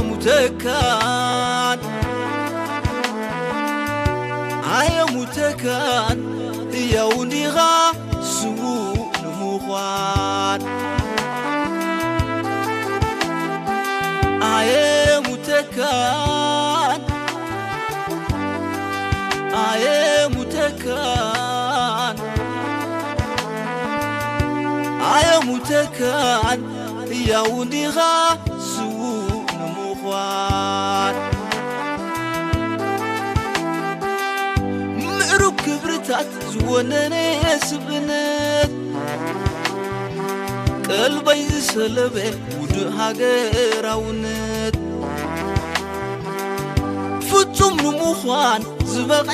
ሙተካን ኣየ ሙተካን ህያው እንዲኻ ስዉእ ንምዃን ኣየ ሙተካን ኣየ ሙተካን ኣየ ሙተካን ህያው እንዲኻ ስዉእ ንምዃን ምዕሩግ ክብርታት ዝወነነ ስብእነት ቀልበይ ዝሰለበ ውዱእ ሃገራውነት ፍጹም ንምዃን ዝበቐ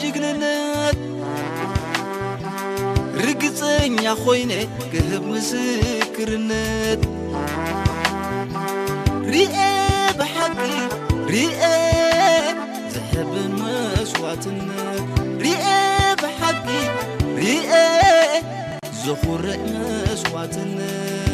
ጅግንነት ርግጸኛ ኮይነ ክህብ ምስክርነት ሪኤ ብሓቂ ሪኤ ዝሕብን መስዋዕትነት ሪኤ ብሓቂ ሪኤ ዘኹርዕ መስዋዕትነት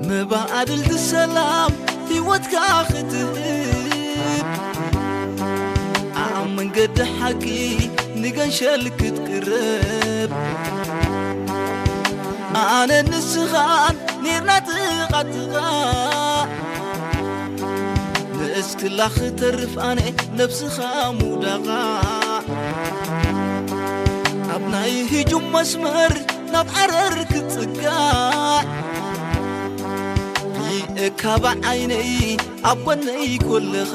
መባዕድልቲ ሰላም ህይወትካ ክትህብ ኣብ መንገዲ ሓቂ ንገንሸል ክትቅርብ ኣነ ንስኻን ኔርና ጥቓጥቓ ንእስክላ ክተርፍ ኣነ ነብስኻ ምውዳቓ ኣብ ናይ ህጁም መስመር ናብ ዓረር ክትጽጋዕ ሪእካ ብዓይነይ ኣብ ጎነይ ኮለኻ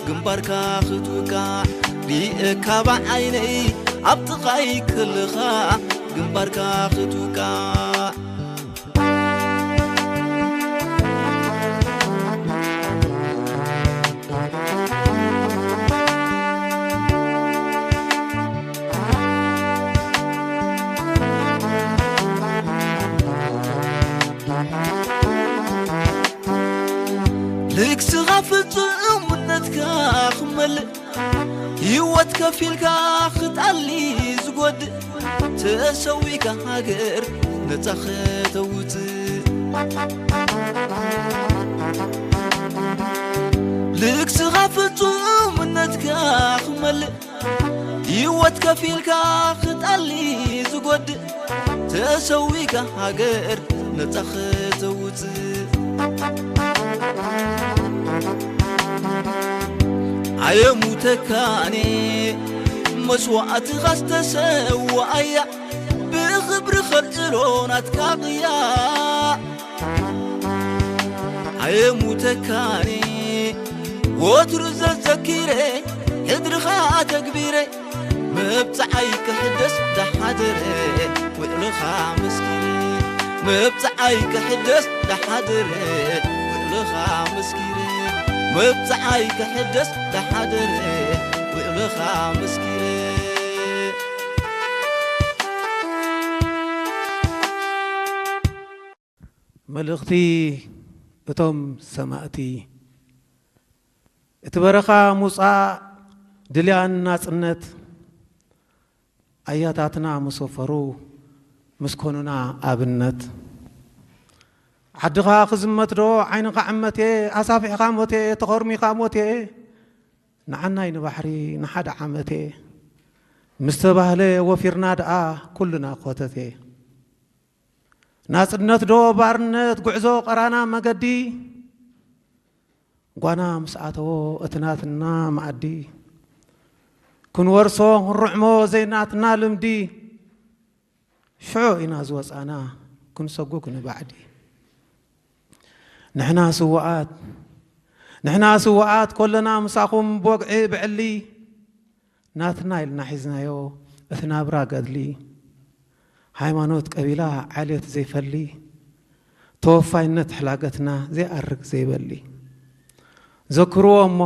ግንባርካ ክትውቃዕ ሪእካ ብዓይነይ ኣብ ጥቓይ ከለኻ ግንባርካ ክትውቃዕ ልግስኻ ፍጹምነትካ ክመልእ ህይወት ከፊልካ ክጣሊ ዝጎድእ ተሰዊካ ሃገር ነጻ ከተውጽእ ልግስኻ ፍጹምነትካ ክመልእ ህይወት ከፊልካ ክጣሊ ዝጎድእ ተሰዊካ ሃገር ነጻ ከተውጽእ ኣየሙተካኔ መስዋእትኻ ዝተሰዋኣያ ብኽብሪ ኸልዕሎ ናትካ ቅያ ኣየሙተካኔ ወትሩ ዘዘኪረ ሕድርኻ ኣተግቢረ መብጽዓይ ክሕደስ ዳሓደረ ውዕልኻ መስኪረ መብጽዓይ ክሕደስ ዳሓደረ ውዕልኻ መስኪረ መብጽዓይ ክሕደስ ዳሓደረ ውዕልኻ መስኪረ መልእኽቲ እቶም ሰማእቲ እቲ በረኻ ምውጻእ ድልያን ናጽነት ኣያታትና ምስ ወፈሩ ምስ ኮኑና ኣብነት ዓድኻ ክዝመት ዶ ዓይንኻ ዕመት እየ ኣሳፊሕኻ ሞት እየ ተኾርሚኻ ሞት እየ ንዓናይ ንባሕሪ ንሓደ ዓመት እየ ምስ ተባህለ ወፊርና ደኣ ኩልና ኮተት እየ ናጽነት ዶ ባርነት ጉዕዞ ቀራና መገዲ ጓና ምስ ኣተዎ እቲ ናትና መኣዲ ክንወርሶ ክንርዕሞ ዘይናትና ልምዲ ሽዑ ኢና ዝወጻና ክንሰጉግ ንባዕዲ ንሕና ስውኣት ንሕና ስውኣት ኮለና ምሳኹም ብወግዒ ብዕሊ ናትና ኢልና ሒዝናዮ እቲ ናብራ ገድሊ ሃይማኖት ቀቢላ ዓሌት ዘይፈሊ ተወፋይነት ሕላገትና ዘይኣርግ ዘይበሊ ዘክርዎ እሞ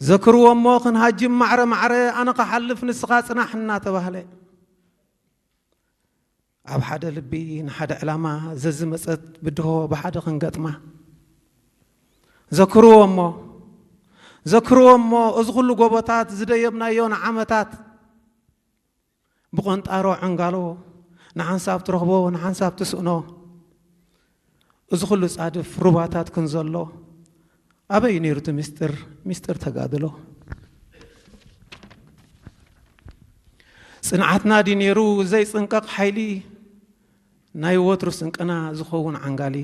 ዘክርዎ እሞ ክንሃጅም ማዕረ ማዕረ ኣነ ክሓልፍ ንስኻ ጽናሕ እናተባህለ ኣብ ሓደ ልቢ ንሓደ ዕላማ ዘዝመጸት ብድሆ ብሓደ ክንገጥማ ዘክርዎ እሞ፣ ዘክርዎ እሞ፣ እዚ ኩሉ ጎቦታት ዝደየብናዮ ንዓመታት፣ ብቆንጣሮ ዕንጋሎ፣ ንሓንሳብ ትረኽቦ፣ ንሓንሳብ ትስእኖ፣ እዚ ኩሉ ጻድፍ ሩባታት ክንዘሎ፣ ኣበይ ነይሩ እቲ ምስጢር፣ ምስጢር ተጋድሎ? ጽንዓትና ድዩ ነይሩ ዘይጽንቀቕ ሓይሊ፣ ናይ ወትሩ ስንቅና ዝኸውን ዓንጋሊ?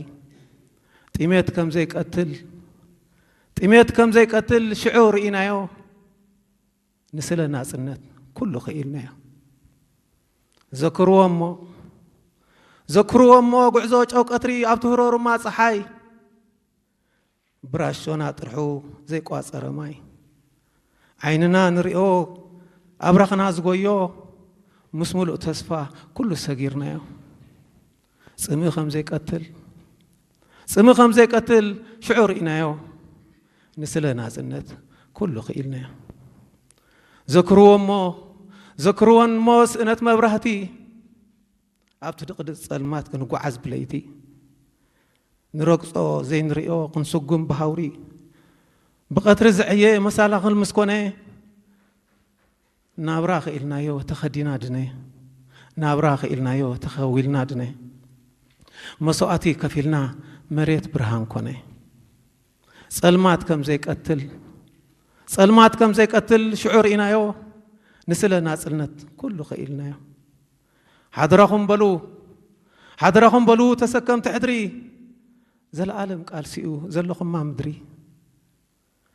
ጥሜት ከም ዘይቀትል፣ ጥሜት ከም ዘይቀትል ሽዑ ርኢናዮ፣ ንስለ ናጽነት ኩሉ ክኢልናዮ። ዘክርዎ እሞ፣ ዘክርዎ እሞ፣ ጉዕዞ ጨው ቀትሪ ኣብቲ ህሮርማ ጸሓይ፣ ብራሾና ጥርሑ ዘይቋጸረ ማይ፣ ዓይንና ንሪኦ፣ ኣብራኽና ዝጎዮ፣ ምስ ሙሉእ ተስፋ ኩሉ ሰጊርናዮ። ጽምኢ ከም ዘይቀትል፣ ጽምኢ ከም ዘይቀትል ሽዑ ርኢናዮ፣ ንስለ ናጽነት ኩሉ ክኢልናዮ። ዘክርዎ እሞ፣ ዘክርወን እሞ፣ ስእነት መብራህቲ ኣብቲ ድቕድቕ ጸልማት ክንጓዓዝ ብለይቲ፣ ንረግጾ ዘይንርእዮ ክንስጉም ብሃውሪ፣ ብቐትሪ ዝዕየ መሳላኽል ምስ ኮነ፣ ናብራ ክኢልናዮ ተኸዲና ድነ፣ ናብራ ክኢልናዮ ተኸዊልና ድነ፣ መስዋእቲ ከፊልና መሬት ብርሃን ኮነ። ጸልማት ከም ዘይቀትል፣ ጸልማት ከም ዘይቀትል ሽዑ ርኢናዮ፣ ንስለ ናጽነት ኩሉ ክኢልናዮ። ሓድራኹም በሉ፣ ሓድራኹም በሉ ተሰከምቲ ሕድሪ፣ ዘለኣለም ቃልሲኡ ዘለኹማ ምድሪ።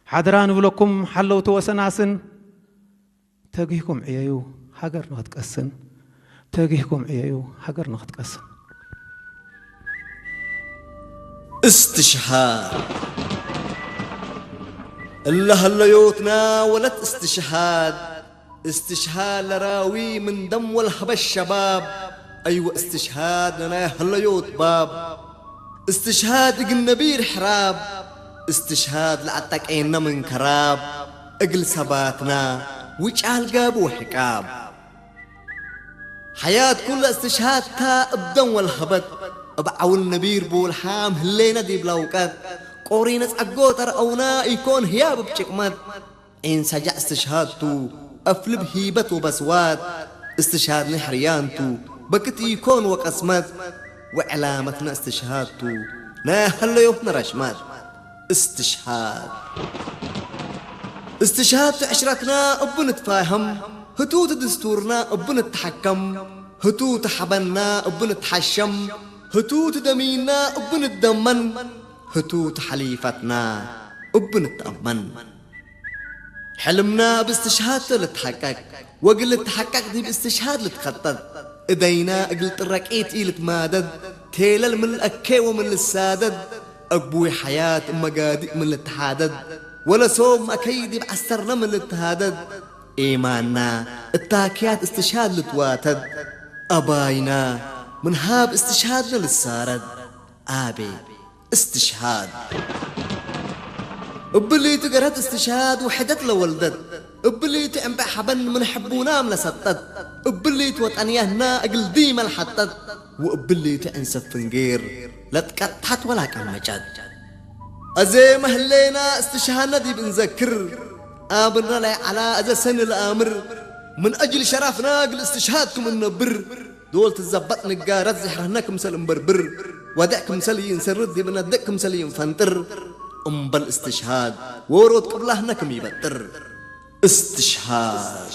ሓድራ ንብለኩም ሓለውቲ ወሰናስን፣ ተጊህኩም ዕየዩ ሃገር ንኽትቀስን፣ ተጊህኩም ዕየዩ ሃገር ንኽትቀስን። استشهاد እለ ሀለዮትና ወለት استشهاد استشهاد ለራዊ ምን ደም ወልሀበ ሸባብ። ኣይወ استشهاد ለናይ ሀለዮት ባብ። استشهاد እግል ነቢር ሕራብ። استشهاد ለአጠቄነ ምን ከራብ። እግል ሰባትና ውጫል ጋቡ ሕቃብ። ሓያት ኩለ استشهاد ታ እብ ደም ወልሀበት። እብ ዐውል ነቢር ቡልሓም ህሌነ ዲብ ለውቀት። ቆሪነ ጸጎ ጠርአውና ኢኮን ህያብ እብ ጭቅመት። ዒን ሰጃዕ استشهاد ቱ፣ አፍልብ ሂበት ወበስዋት። استشهاد ናይ ሕርያን ቱ፣ በክት ኢኮን ወቀስመት። ወዕላመትና استشهاد ቱ፣ ናይ ሀለዮትና ረሽመት። استشهاد استشهاد ቱ ዕሽረትና እቡ ንትፋሀም፣ ህቱ ቱ ድስቱርና እቡ ንትሐከም፣ ህቱ ቱ ሐበንና እቡ ንትሐሸም፣ ህቱ ቱ ደሚና እቡ ንትደመን፣ ህቱ ቱ ሐሊፈትና እቡ ንትአመን። ሕልምና እብ استشهاد ቱ ልትሐቀቅ፣ ወእግል ልትሐቀቅ ዲብ استشهاد ልትከጠጥ። እደይና እግል ጥረቂት ኢልትማደድ፣ ቴለል ምን ልአኬ ወምን ልሳደድ፣ አግቡይ ሐያት እብ መጋዲእ ምን ልትሓደድ፣ ወለ ሶም መአከይ ዲብ ዐስተርነ ምን ልትሃደድ፣ ኤማንና እታክያት استشهاد ልትዋተድ፣ አባይና ምን ሃብ استشهادነ ልሳረድ። አቤ استشهاد። እብሊቱ ገረት استشهاد ውሕደት ለወልደት፣ እብሊቱ ዕምበ ሐበን ምን ሕቡናም ለሰጠት፣ እብሊቱ ወጠንየትና እግል ዲመ ለሐጠት፣ ወእብሊቱ ዕንሰብ ፍንጌር ለትቀጥሐት ወላቀመጨት። አዜ መህሌና استشهادነ ዲብ እንዘክር፣ አምርነ ለይዐላ አዘ ሰኒ ለአምር፣ ምን አጅል ሸረፍና እግል استشهاد ክም እነብር፣ ዶል ትዘበጥ ንጋረት ዝሕረነ ክምሰል እንበርብር፣ ወድዕ ክምሰል ይእንሰርር ዲብ ነድቅ ክምሰል ይእንፈንጥር፣ እምበል استشهاد ዎሮት ቅብላህነ ክም ይበጥር። استشهاد።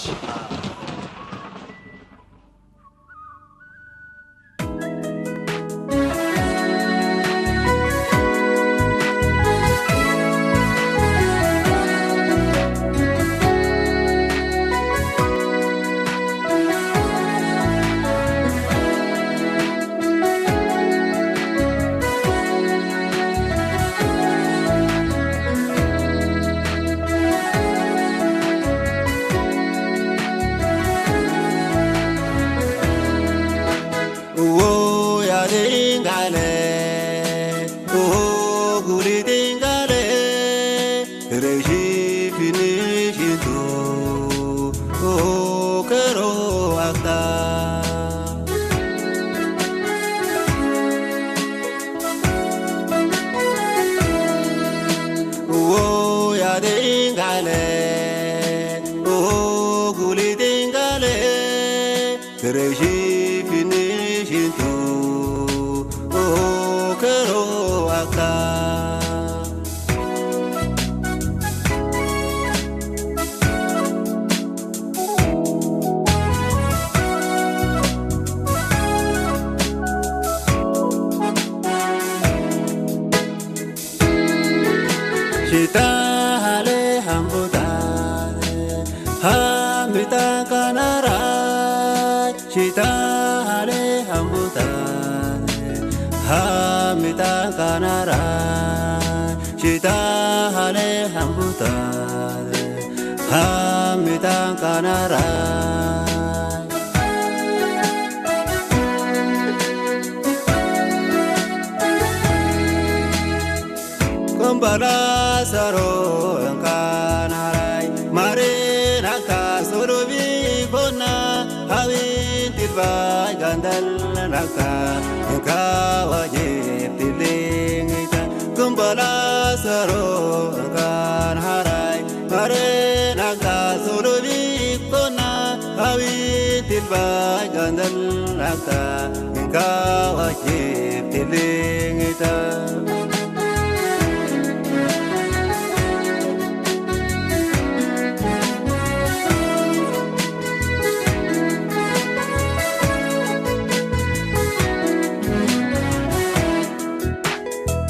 ረሺ ፊኒሽንቱ ከሮዋካ ሽታ ሃለ ሃምቡታ ሃሚታ ካናራይ ሽታ ሃለ ሃምቡታ ሃሚታ ካናራይ ሽታ ሃለ ሃምቡታ ሃሚታ ካናራይ ቁምባላ ሰሮ እንካናራይ ማሬናካ ሶሎቢ ኮና ሃዊን ትልባይ ጋንደልናካ እንካ ዋጅብ ትልኝታ ቁምባላ ሰሮ እንካናራይ ማሬናካ ሶሎቢ ኮና ሃዊን ትልባይ ጋንደልናካ እንካ ዋጅብ ትልኝታ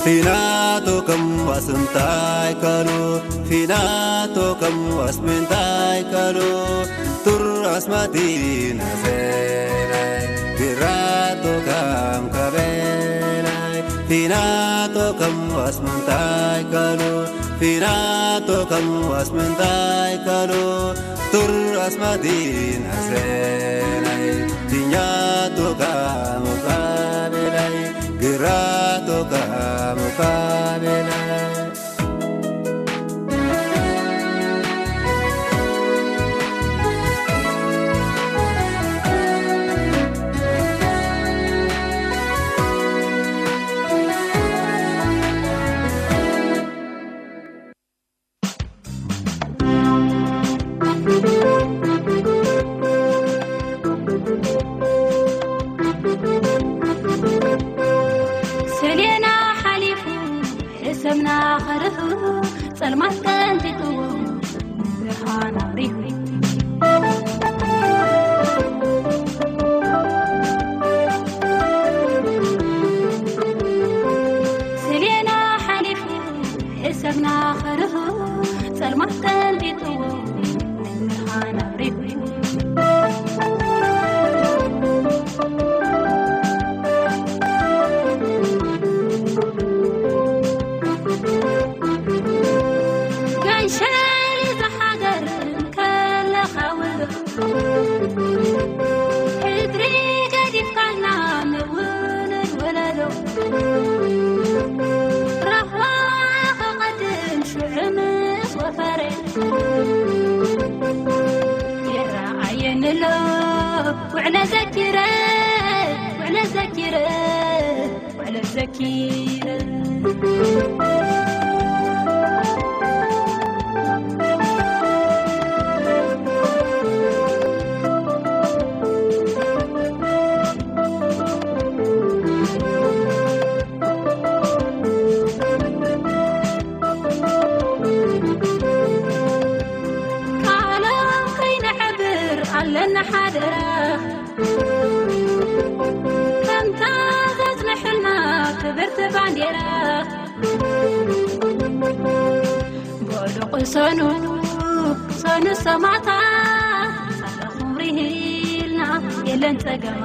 ፊናቶ ከም ዋስንታይ ከሉ ፊናቶ ከም ዋስምንታይ ከሉ ቱር ኣስማቲ ናዘላይ ግራቶ ከም ከበላይ ፊናቶ ከም ዋስምንታይ ከሉ ፊናቶ ከም ዋስምንታይ ከሉ ቱር ኣስማቲ ናዘላይ ፊኛቶ ከም ከበላይ ግራቶ ከም ከበላይ ሰሌና ሓሊፉ ሕሰምና ኸርሁ ጸልማት ቀንጢጥዎ ብርሃን ኣብሪሁ ሰሌና ሓሊፉ ሕሰምና ኸርሁ ጸልማት ቀንጢጥዎ ብርሃን ኣብሪሁ ጋንሸል ዝሓገር ከለኻ ውልዶ ሕድሪ ገዲፍካልና ንውሉድ ወለዶ ራህዋ ኸቐድም ሽዑ ምስ ወፈረ ይረኣየኒ ኣሎ ውዕለ ዘኪረ ውዕለ ዘኪረ ውዕለ ዘኪረ ቃሎም ከይነሕብር ኣለና ሓደራ ከምታ ዘጽንሕልና ክብርቲ ባንዴራ በሉ ቅሰኑ ቅሰኑ ሰማዕታት ጻድቕ ክብሪ ኢልና የለን ጸገማ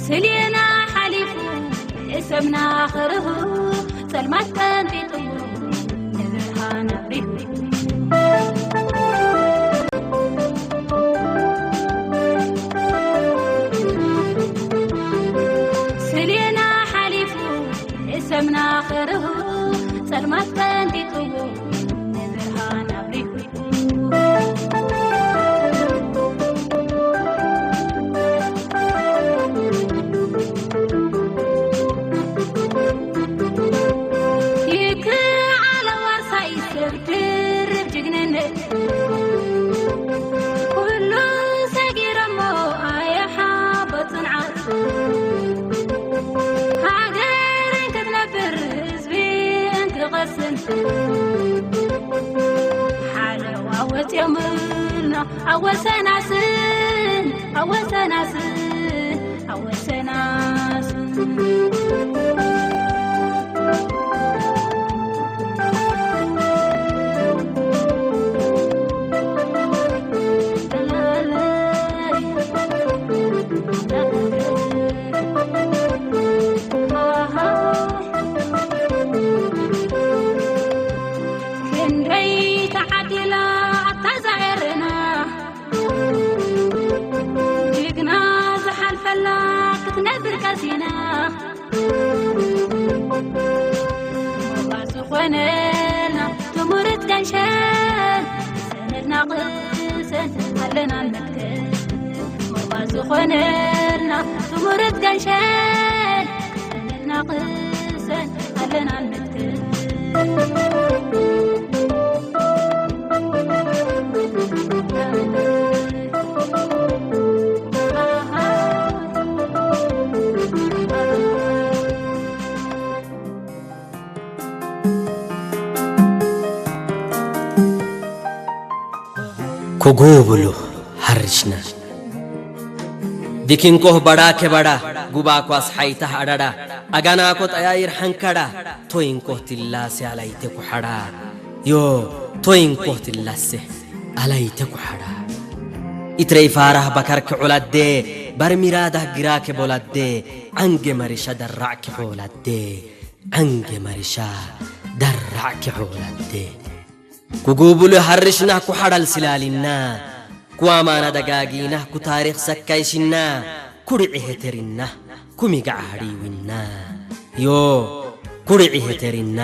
ስሌና ሓሊፉ ሕሰምና ኸርሁ ጸልማት ቀንጢጥዎ ንብርሃን ኣብሪሁ ስሌና ሓሊፉ ሕሰምና ኸርሁ ጸልማት ቀንጢጥዎ ንብርሃን ኣብሪሁ ኩሉ ሰጊሮሞ ኣይሓቦ ጽንዓት። ሃገረን ክትነብር ህዝቢ እንክቐስን። ሓለዋ ወጽዮምልና ኣወሰናስን፣ ኣወሰናስን፣ ኣወሰናስን። ክንደይ ተዓዲላ ኣታ ዛኤርና፣ ጅግና ዝሓልፈላ ክትነብር ቀሲና። ሞባል ዝኾነልና ትሙርት ገንሸል፣ ሰነድና ቅሰን ኣለና ንመትከል። ሞባል ዝኾነልና ትሙርት ገንሸል፣ ሰነድና ቅሰን ኣለና ንመትከል። ኮጎ ብሉ ሓርሽና። ዲኪንኮህ በዳ ከበዳ፣ ጉባኳስ ሓይታህ ኣዳዳ፣ ኣጋናኮ ጠያይር ሓንካዳ፣ ቶይንኮህ ትላሴ ኣላይተ ኩሓዳ። ዮ፣ ቶይንኮህ ትላሴ ኣላይተ ኩሓዳ። ኢትረይ ፋራህ በካርኪ ዖላዴ፣ በርሚራዳህ ግራከ ቦላዴ፣ ዓንገ መሪሻ ደራዕኪ ዖላዴ፣ ዓንገ መሪሻ ደራዕኪ ዖላዴ። ኩጉ ብሉ ሓርሽና ኩሓዳል ስላሊና፣ ኩዋማና ደጋጊና ኩታሪኽ ሰካይሽና፣ ኩድዒ ሄተሪና ኩሚጋዓ ሃዲዊና። ዮ፣ ኩድዒ ሄተሪና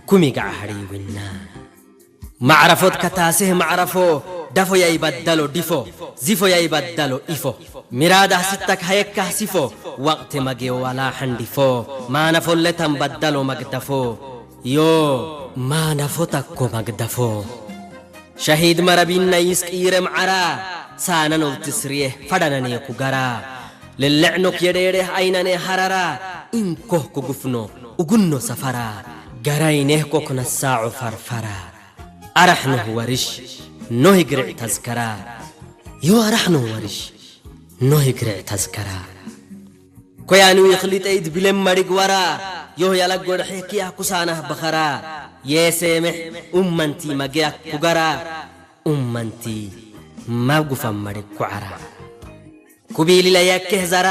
ኩሚጋዓ ሃዲዊና። ማዕረፎት ከታስህ ማዕረፎ፣ ዳፎ ያይባዳሎ ዲፎ፣ ዚፎ ያይባዳሎ ኢፎ። ሚራዳ ሲታክ ሃየካ ሲፎ፣ ወቕቲ መጌ ዋላ ሓንዲፎ፣ ማነፎ ለታም ባዳሎ መግደፎ። ዮ፣ ማነፎ ታኮ መግደፎ። ሸሂድ መረቢን ናይ ይስቅይረ መዓራ፣ ሳነኖ ትስርየ ፈዳነነ ኩጋራ። ልልዕኖክ የደየደ ኣይነነ ሃራራ፣ እንኮህ ኩጉፍኖ ኡጉኖ ሰፈራ። ገራይ ኔህኮ ኩነሳዖ ፈርፈራ። ኣራሕኖህ ወርሽ ኖህ ግርዕ ተዝከራ። ዮ ኣራሕኖህ ወርሽ ኖህ ግርዕ ተዝከራ። ኮያኑ ይኽሊጠይት ብሌም መሪግ ወራ፣ ዮህ ያላ ጎድሐ ኪያ ኩሳናህ በኸራ። የሴምሕ ኡመንቲ መግያክ ኩገራ፣ ኡመንቲ ማጉፋ መሪግ ኩዓራ። ኩቢሊ ለየኬህ ዘራ፣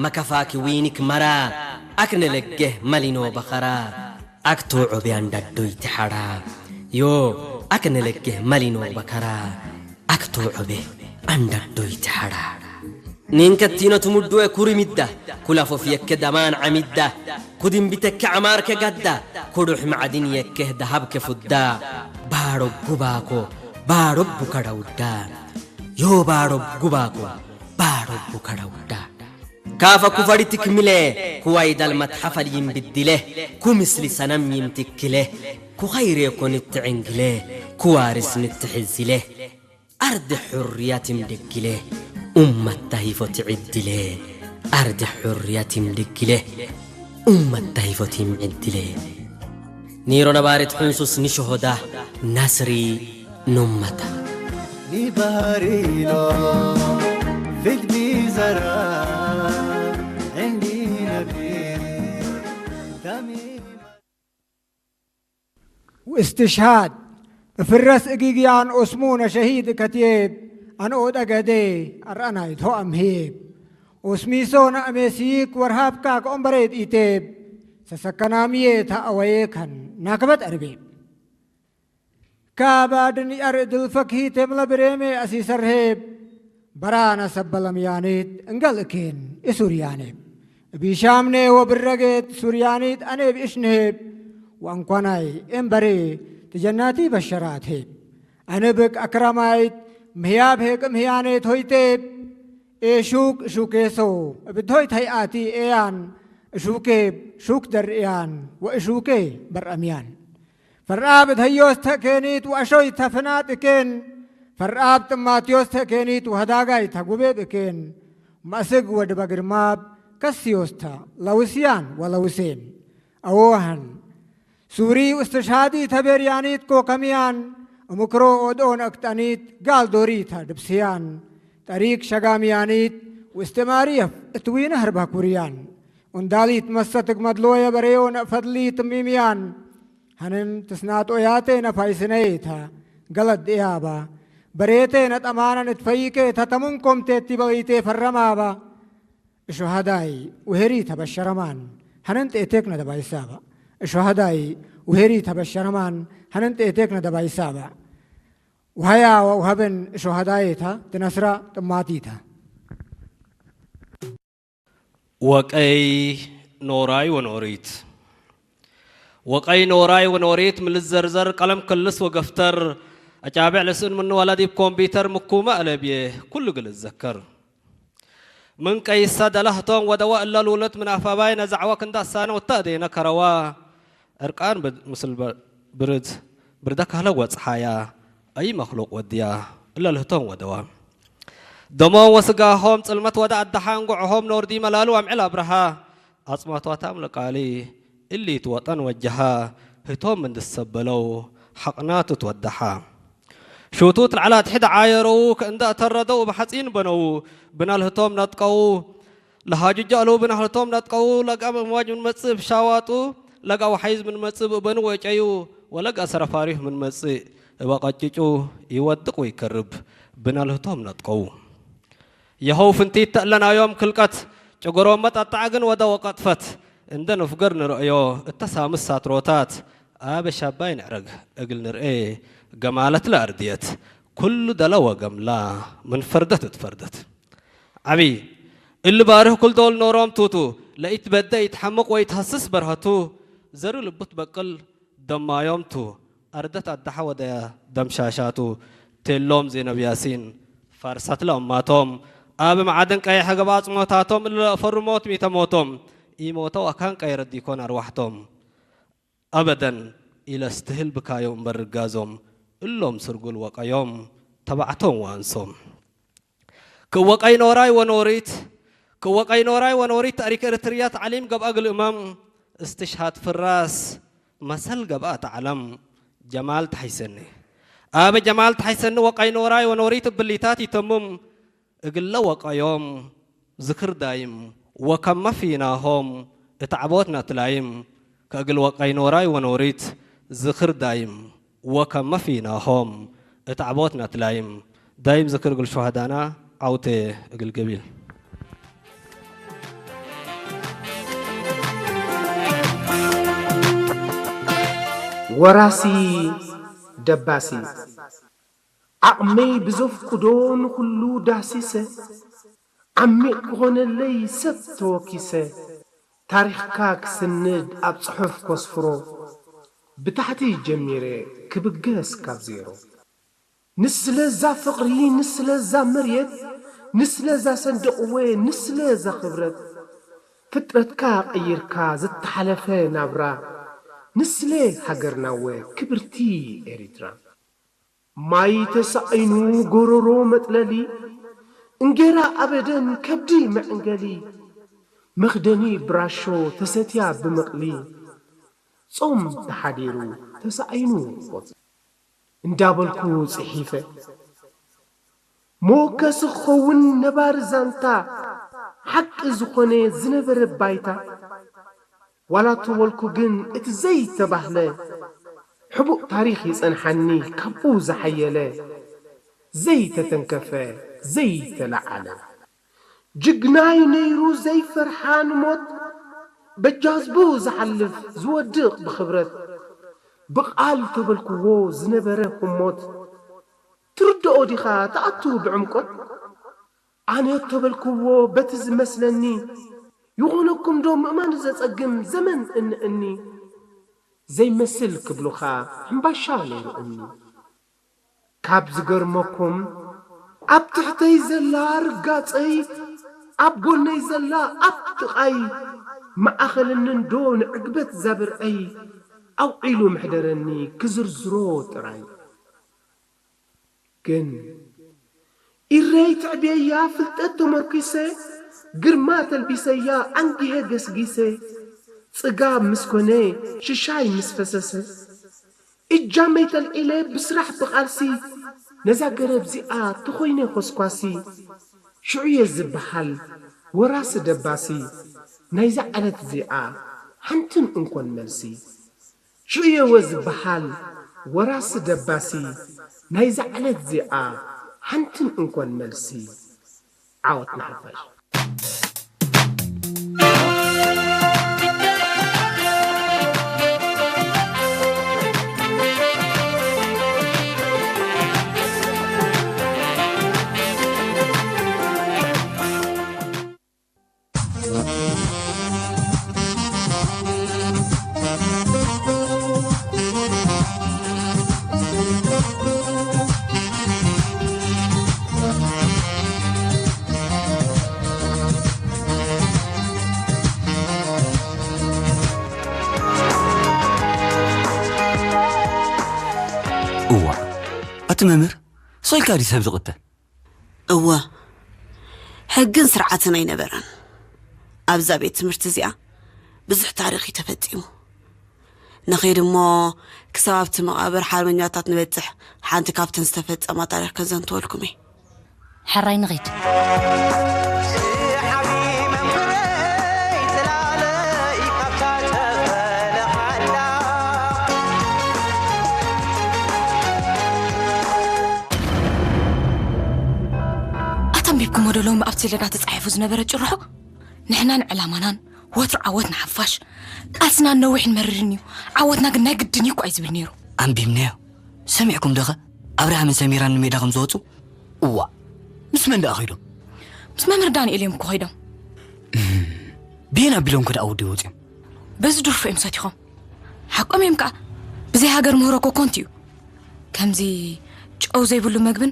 መከፋኪ ዊኒክ መራ፣ ኣክነ ለጌህ መሊኖ በኸራ። ኣክቶ ዖቤ ኣንዳዶይ ትሓራ። ዮ፣ ኣክነ ለጌህ መሊኖ በከራ። ኣክቶ ዖቤ ኣንዳዶይ ትሓራ። ኒንከ ቲኖ ትሙድወ ኩሪሚዳ፣ ኩላፎፍ የከ ደማን ዓሚዳ፣ ኩድምቢተከ ዓማርከ ጋዳ፣ ኩዱሕ ማዕድን የከህ ደሃብከ ፉዳ። ባሮ ጉባኮ፣ ባሮ ቡከዳውዳ። ዮ ባሮ ጉባኮ፣ ባሮ ቡከዳውዳ። ካፈ ኩፈሪ ትክምለ፣ ኩዋይ ዳልመት ሐፈል ይምብድለ፣ ኩምስሊ ሰነም ይምትክለ፣ ኩኸይሬ ኮን ትዕንግለ፣ ኩዋርስ ንትሕዝለ፣ ኣርድ ሕርያት ይምድግለ፣ ኡመት ታሂፎ ትዕድለ፣ ኣርድ ሕርያት ይምድግለ፣ ኡመት ታሂፎ ትምዕድለ። ኒሮ ነባሪት ሕንሱስ ንሽሆዳ ናስሪ ኑመታ። ኒባሪሎ ፊግዲ ዘራ ዕንዲ ነቢ ታሚ واستشهاد እፍረስ እጊግያን ኦስሙነ ሸሂድ ከትየብ ኣንኦ ደገዴ ኣርአናይት ሆ ኣምሂብ ኦስሚሶ ናእሜሲይክ ወርሃብካ ከኦምበሬድ ኢቴብ ሰሰከናምዬ ታኣወዬ ከን ናክበት ኣርቤብ ካባድን ይኣር እድል ፈክሂ ቴምለ ብሬሜ ኣሲሰርሄብ በራነ ሰበለም ያኒት እንገል እኬን እሱር ያኔብ እብ ሻምኔ ወብረጌት ሱር ያኒት ኣኔብ እሽንሄብ ወአንኳናይ እምበሬ ትጀናቲ በሸራት ሄብ ኣንብክ ኣክረማይት ምህያብ ሄቅ ምህያኔት ሆይቴብ ኤሹክ እሹኬሶ እብድ ሆይት ሀይኣቲ ኤያን እሹኬብ ሹክ ደርእያን ወእሹኬ በርአምያን ፈርኣብ እተዮስ ተኬኒት ወኣሾይ ተፍናጥ እኬን፣ ፈርኣብ ጥማቴዎስ ተኬኒት ወህዳጋይ ተጉቤብ እኬን፣ ማእስግ ወድበ ግርማብ ከስዮስታ ለውስያን ወለውሴን። ኣወሃን ሱሪ ውስትሻዲ ተቤርያኒት ኮከምያን፣ እምክሮ ኦድኦን ኣክጠኒት ጋልዶሪ ተድብስያን፣ ጠሪቅ ሸጋምያኒት ውስትማሪየፍ እትዊነ ህርባ ኩርያን፣ ኡንዳሊት መሰትግ መድሎየ በሬዮ ነእፈድሊ ትሚምያን፣ ሀንን ትስናጦያቴ ነፋይስነይታ ገለድ እያባ፣ በሬቴ ነጠማነን እትፈይኬ ተተሙንኮምቴ ቲበይቴ ፈረማባ፣ እሾሃዳይ ውሄሪ ተበሸረማን ሀንን ጤቴክ ነደባይሳባ፣ እሾሃዳይ ውሄሪ ተበሸረማን ሀንን ጤቴክ ነደባይሳባ፣ ውሃያ ወውሃብን እሾሃዳይታ ትነስራ ጥማቲታ። ወቀይ ኖራይ ወኖሪት። ወቀይ ኖራይ ወኖሪት ምልዘርዘር ቀለም ክልስ ወገፍተር፣ ኣጫብዕ ለስእን ምን ወላ ዲብ ኮምፒተር ምኩመ ኣለብየ ኩሉ ግል እዘከር። ምን ቀይሳ ደላህቶም ወደዋ እለ ልውለት ምን ኣፋባይ ነዛዕዋ ክንዳ ኣሳነ ወታ እዴነ ከረዋ። ዕርቃን ብድ- ምስል በ- ብርድ ብርደ ካህለ ወጽሓያ። ኣይ መክሉቅ ወድያ እለ ልህቶም ወደዋ። ደሞም ወስጋሆም ጽልመት ወደ ኣደሓ እንጉዕሆም ኖርዲ መላሉ ኣምዕል ኣብርሃ። ኣጽማቷታም ለቃሊ እሊት ወጠን ወጀሃ ህቶም እንድሰበለው ሓቕናቱ ትወደሓ። ሹቱት ለዓላ ትሕድ ዓየረው ከእንዳ እተረደው ብሓጺን በነው ብናልህቶም ነጥቀው። ለሃጁጃ ኣለው ብናልህቶም ነጥቀው። ለጋ መዋጅ ምን መጽእ ብሻዋጡ ለጋ ወሓይዝ ምን መጽእ ብእበኑ ወጨዩ ወለጋ ሰረፋሪህ ምን መጽእ እበ ቀጭጩ ይወድቅ ወይከርብ ብናልህቶም ነጥቀው። የኸው ፍንቲት ተእለናዮም ክልቀት ጭጎሮም መጣጣዕ ግን ወደ ወቀጥፈት እንደ ንፍገር ንርእዮ እተሳምስ ሳትሮታት ኣበ ሻባይ ንዕረግ እግል ንርኤ ገማለት ለኣርድየት ኩሉ ደለ ወገምላ ምን ፈርደት እትፈርደት። ዓቢ እሊ ባርህ ኩል ዶል ኖሮም ቱቱ ለኢትበደ ኢትሐምቅ ወኢትሀስስ በርሀቱ ዘሩ ልቡ ትበቅል ደማዮም ቱ ኣርደት ኣዳሓ ወደያ ደምሻሻቱ ቴሎም ዜነብ ያሲን ፋርሳት ለእማቶም ኣብ መዓድን ቀይሐ ገባ ጽሞታቶም እለ ለእፈሩ ሞት ሚተ ሞቶም ኢሞተው ኣካን ቀይረ ዲኮን ኣርዋሕቶም ኣበደን ኢለስትህል ብካዮም እምበር ርጋዞም እሎም ስርጉል ወቀዮም ተባዕቶም ወኣንሶም። ክወቀይ ኖራይ ወኖሪት ክወቀይ ኖራይ ወኖሪት ታሪክ ኤርትርያ ተዓሊም ገብኣ ግልእመም እስትሽሃድ ፍራስ መሰል ገብኣ ተዓለም ጀማል ተሓይሰኒ ኣበ ጀማል ተሓይሰኒ ወቀይ ኖራይ ወኖሪት እብሊታት ይተምም እግለ ወቀዮም ዝክር ዳይም ወከመ ፊናሆም እት ዓቦት ነትላይም ከእግል ወቀይ ኖራይ ወኖሪት ዝክር ዳይም ወከመ ፊናሆም እት ዓቦት ነትላይም ዳይም ዝክር እግል ሹሃዳና ዓውቴ እግል ገቢል። ወራሲ ደባሲ ዓቕመይ ብዘፍቅዶ ንኹሉ ዳሲሰ ዓሚቕ ክኾነለይ ሰብ ተወኪሰ ታሪኽካ ክስንድ ኣብ ጽሑፍ ኮስፍሮ ብታሕቲ ጀሚረ ክብገስ ካብ ዜሮ ንስለ እዛ ፍቕሪ ንስለ እዛ መርየት ንስለ እዛ ሰንደቕወ ንስለ እዛ ክብረት ፍጥረትካ ቀይርካ ዝተሓለፈ ናብራ ንስለ ሃገርናወ ክብርቲ ኤሪትራ ማይ ተሳቒኑ ጎሮሮ መጥለሊ እንጌራ ኣበደን ከብዲ መዕንገሊ መኽደኒ ብራሾ ተሰትያ ብምቕሊ ጾም ተሓዲሩ ተሳቒኑ ቆጽሊ እንዳበልኩ ጽሒፈ መወከሲ ክኸውን ነባሪ ዛንታ ሓቂ ዝኾነ ዝነበረ ባይታ ዋላ ተበልኩ ግን እቲ ዘይተባህለ ሕቡእ ታሪኽ ይጸንሓኒ ካብኡ ዝሓየለ ዘይተተንከፈ ዘይተለዓለ ጅግናይ ነይሩ ዘይፈርሓ ንሞት በጃዝቡ ዝሓልፍ ዝወድቕ ብኽብረት ብቓል ተበልክዎ ዝነበረ ህሞት ትርድኦ ዲኻ ትኣቱ ብዕምቆት ኣነ ተበልክዎ በቲ ዝመስለኒ ይኾነኩም ዶ ምእማን ዘጸግም ዘመን እንእኒ ዘይመስል ክብሉኻ ሕምባሻ ነይሩ እኒ ካብ ዝገርመኩም ኣብ ትሕተይ ዘላ ርጋጸይ ኣብ ጎነይ ዘላ ኣብ ጥቓይ ማእኸልኒ እንዶ ንዕግበት ዛብርዐይ ኣውዒሉ መሕደረኒ ክዝርዝሮ ጥራይ። ግን ኢረይ ትዕብየያ ፍልጠት ተመርኲሰ፣ ግርማ ተልቢሰያ ኣንጊሀ ገስጊሰ፣ ጽጋብ ምስ ኮነ ሽሻይ ምስ ፈሰሰ፣ እጃመይ ተልዒለ ብስራሕ ብቓልሲ፣ ነዛ ገረብ እዚኣ ተኾይነ ኾስኳሲ፣ ሽዑ እየ ዝበሃል ወራሲ ደባሲ፣ ናይዛ ዕለት እዚኣ ሓንትን እንኮን መልሲ። ሽዑ እየ ዝበሃል ወራሲ ደባሲ፣ ናይዛ ዕለት እዚኣ ሓንትን እንኮን መልሲ። ዓወት ንሓፋሽ። እዋ፣ ኣቲ መምህር፣ ሶይልካ ድዩ ሰብ ዝቕተል? እወ፣ ሕግን ስርዓትን ኣይነበረን። ኣብዛ ቤት ትምህርቲ እዚኣ ብዙሕ ታሪኽ እዩ ተፈጺሙ። ንኸይድ እሞ ክሳብ ኣብቲ መቓብር ሓርበኛታት ንበጽሕ፣ ሓንቲ ካብተን ዝተፈጸማ ታሪኽ ከዘንትወልኩም እየ። ሕራይ ንኺድ። ኣታ ኣንቢብኩሞ ዶ ሎሚ ኣብቲ ለዳ ተጻሒፉ ዝነበረ ጭርሖ? ንሕናን ዕላማናን ወትሩ ዓወት ንሓፋሽ። ቃልስና ነዊሕን መሪርን እዩ። ዓወትና ግን ናይ ግድን እዩ እኮ እዩ ዝብል ነይሩ። ኣንቢብናዮ። ሰሚዕኩም ዶኸ? ኣብርሃምን ሰሚራን ንሜዳ ከም ዝወጹ? እዋ። ምስ መን ደኣ ኸይዶም? ምስ መምህር ዳንኤል እዮም እኮ ኸይዶም። እም፣ ብየን ኣቢሎም ከ ደኣ ወዲ ወጺኦም? በዚ ድርፎ እዮም ሰቲኾም። ሓቆም እዮም ከኣ። ብዘይ ሃገር ምህሮ እኮ ኮንቱ እዩ። ከምዚ ጨው ዘይብሉ መግብን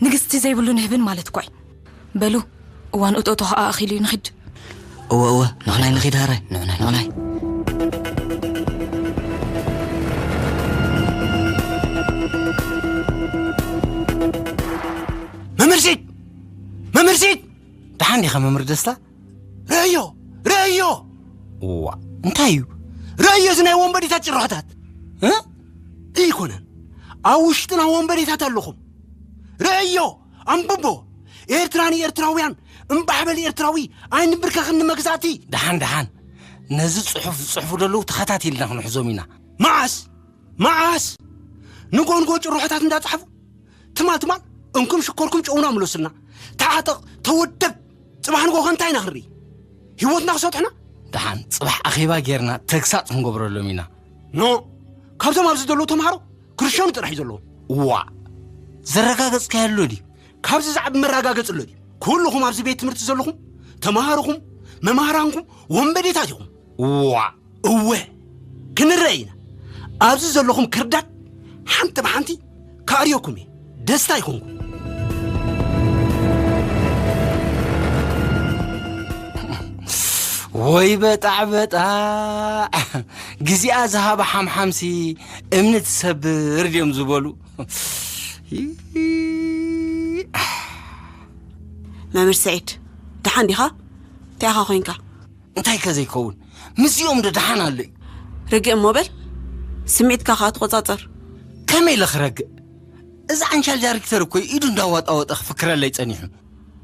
ንግስቲ ዘይብሉ ንህብን ማለት እኳ እዩ። በሉ፣ እዋን እጦጦ ኸኣ ኣኺሉ እዩ፣ ንኺድ። እወ፣ እወ፣ ንዕናይ ንኺድ ሃራይ፣ ንዕናይ፣ ንዕናይ። መምህር ሲድ! መምህር ሲድ! ደሓን ዲኻ መምህር ደስታ? ርእዮ! ርእዮ! እዋ፣ እንታይ እዩ? ርእዮ እዚ ናይ ወንበዴታት ጭርሖታት! እ? ኣይኮነን። ኣብ ውሽጥና ወንበዴታት ኣለኹም። ርእዮ! ኣንብቦ! ኤርትራ ንኤርትራውያን፣ እምባሕ በል ኤርትራዊ፣ ኣይንብርከኽን ንመግዛእቲ! ደሓን፣ ደሓን። ነዚ ጽሑፍ ዝጽሕፉ ዘለዉ ተኸታቲልና ክንሕዞም ኢና። መዓስ? መዓስ? ንጎ ንጎ ጭርሖታት እንዳጻሕፉ? ትማል ትማል እንኩም ሽኮርኩም ጨውና ምለሱልና። ተዓጠቕ፣ ተወደብ። ጽባሕ ንጎ ከ እንታይ ኢና ክንርኢ? ህይወትና ክሰጥሑና? ደሓን፣ ጽባሕ ኣኼባ ጌርና ተግሳጽ ክንገብረሎም ኢና። ኖ፣ ካብዞም ኣብዚ ዘለዉ ተምሃሮ ክርሸኑ ጥራሕ እዩ ዘለዎም። እዋእ፣ ዘረጋገጽካዮ ኣሎ ድዩ? ካብዚ ዝዓቢ መረጋገጺ ኣሎ ድዩ? ኩልኹም ኣብዚ ቤት ትምህርቲ ዘለኹም፣ ተምሃሮኹም፣ መማህራንኩም ወንበዴታት ኢኹም። እዋእ! እወ፣ ክንረአ ኢና። ኣብዚ ዘለኹም ክርዳድ ሓንቲ ብሓንቲ ከዕርየኩም እየ። ደስታ ይኹንኩም። ወይ በጣዕ በጣዕ፣ ግዜኣ ዝሃባ ሓምሓምሲ እምኒ ትሰብር ድዮም ዝበሉ። መምህር ሰዒድ፣ ደሓን ዲኻ? እንታይ ኢኻ ኮይንካ? እንታይ ከ ዘይከውን? ምስዚኦም ዶ ደሓን ኣሎ እዩ? ርግእ እሞ በል፣ ስምዒትካ ኸኣ ተቖጻጸር። ከመይ ኢለ ክረግእ? እዚ ዓንቻል ዳይሬክተር እኮ ኢዱ እንዳዋጣወጠ ክፍክረለይ ጸኒሑ።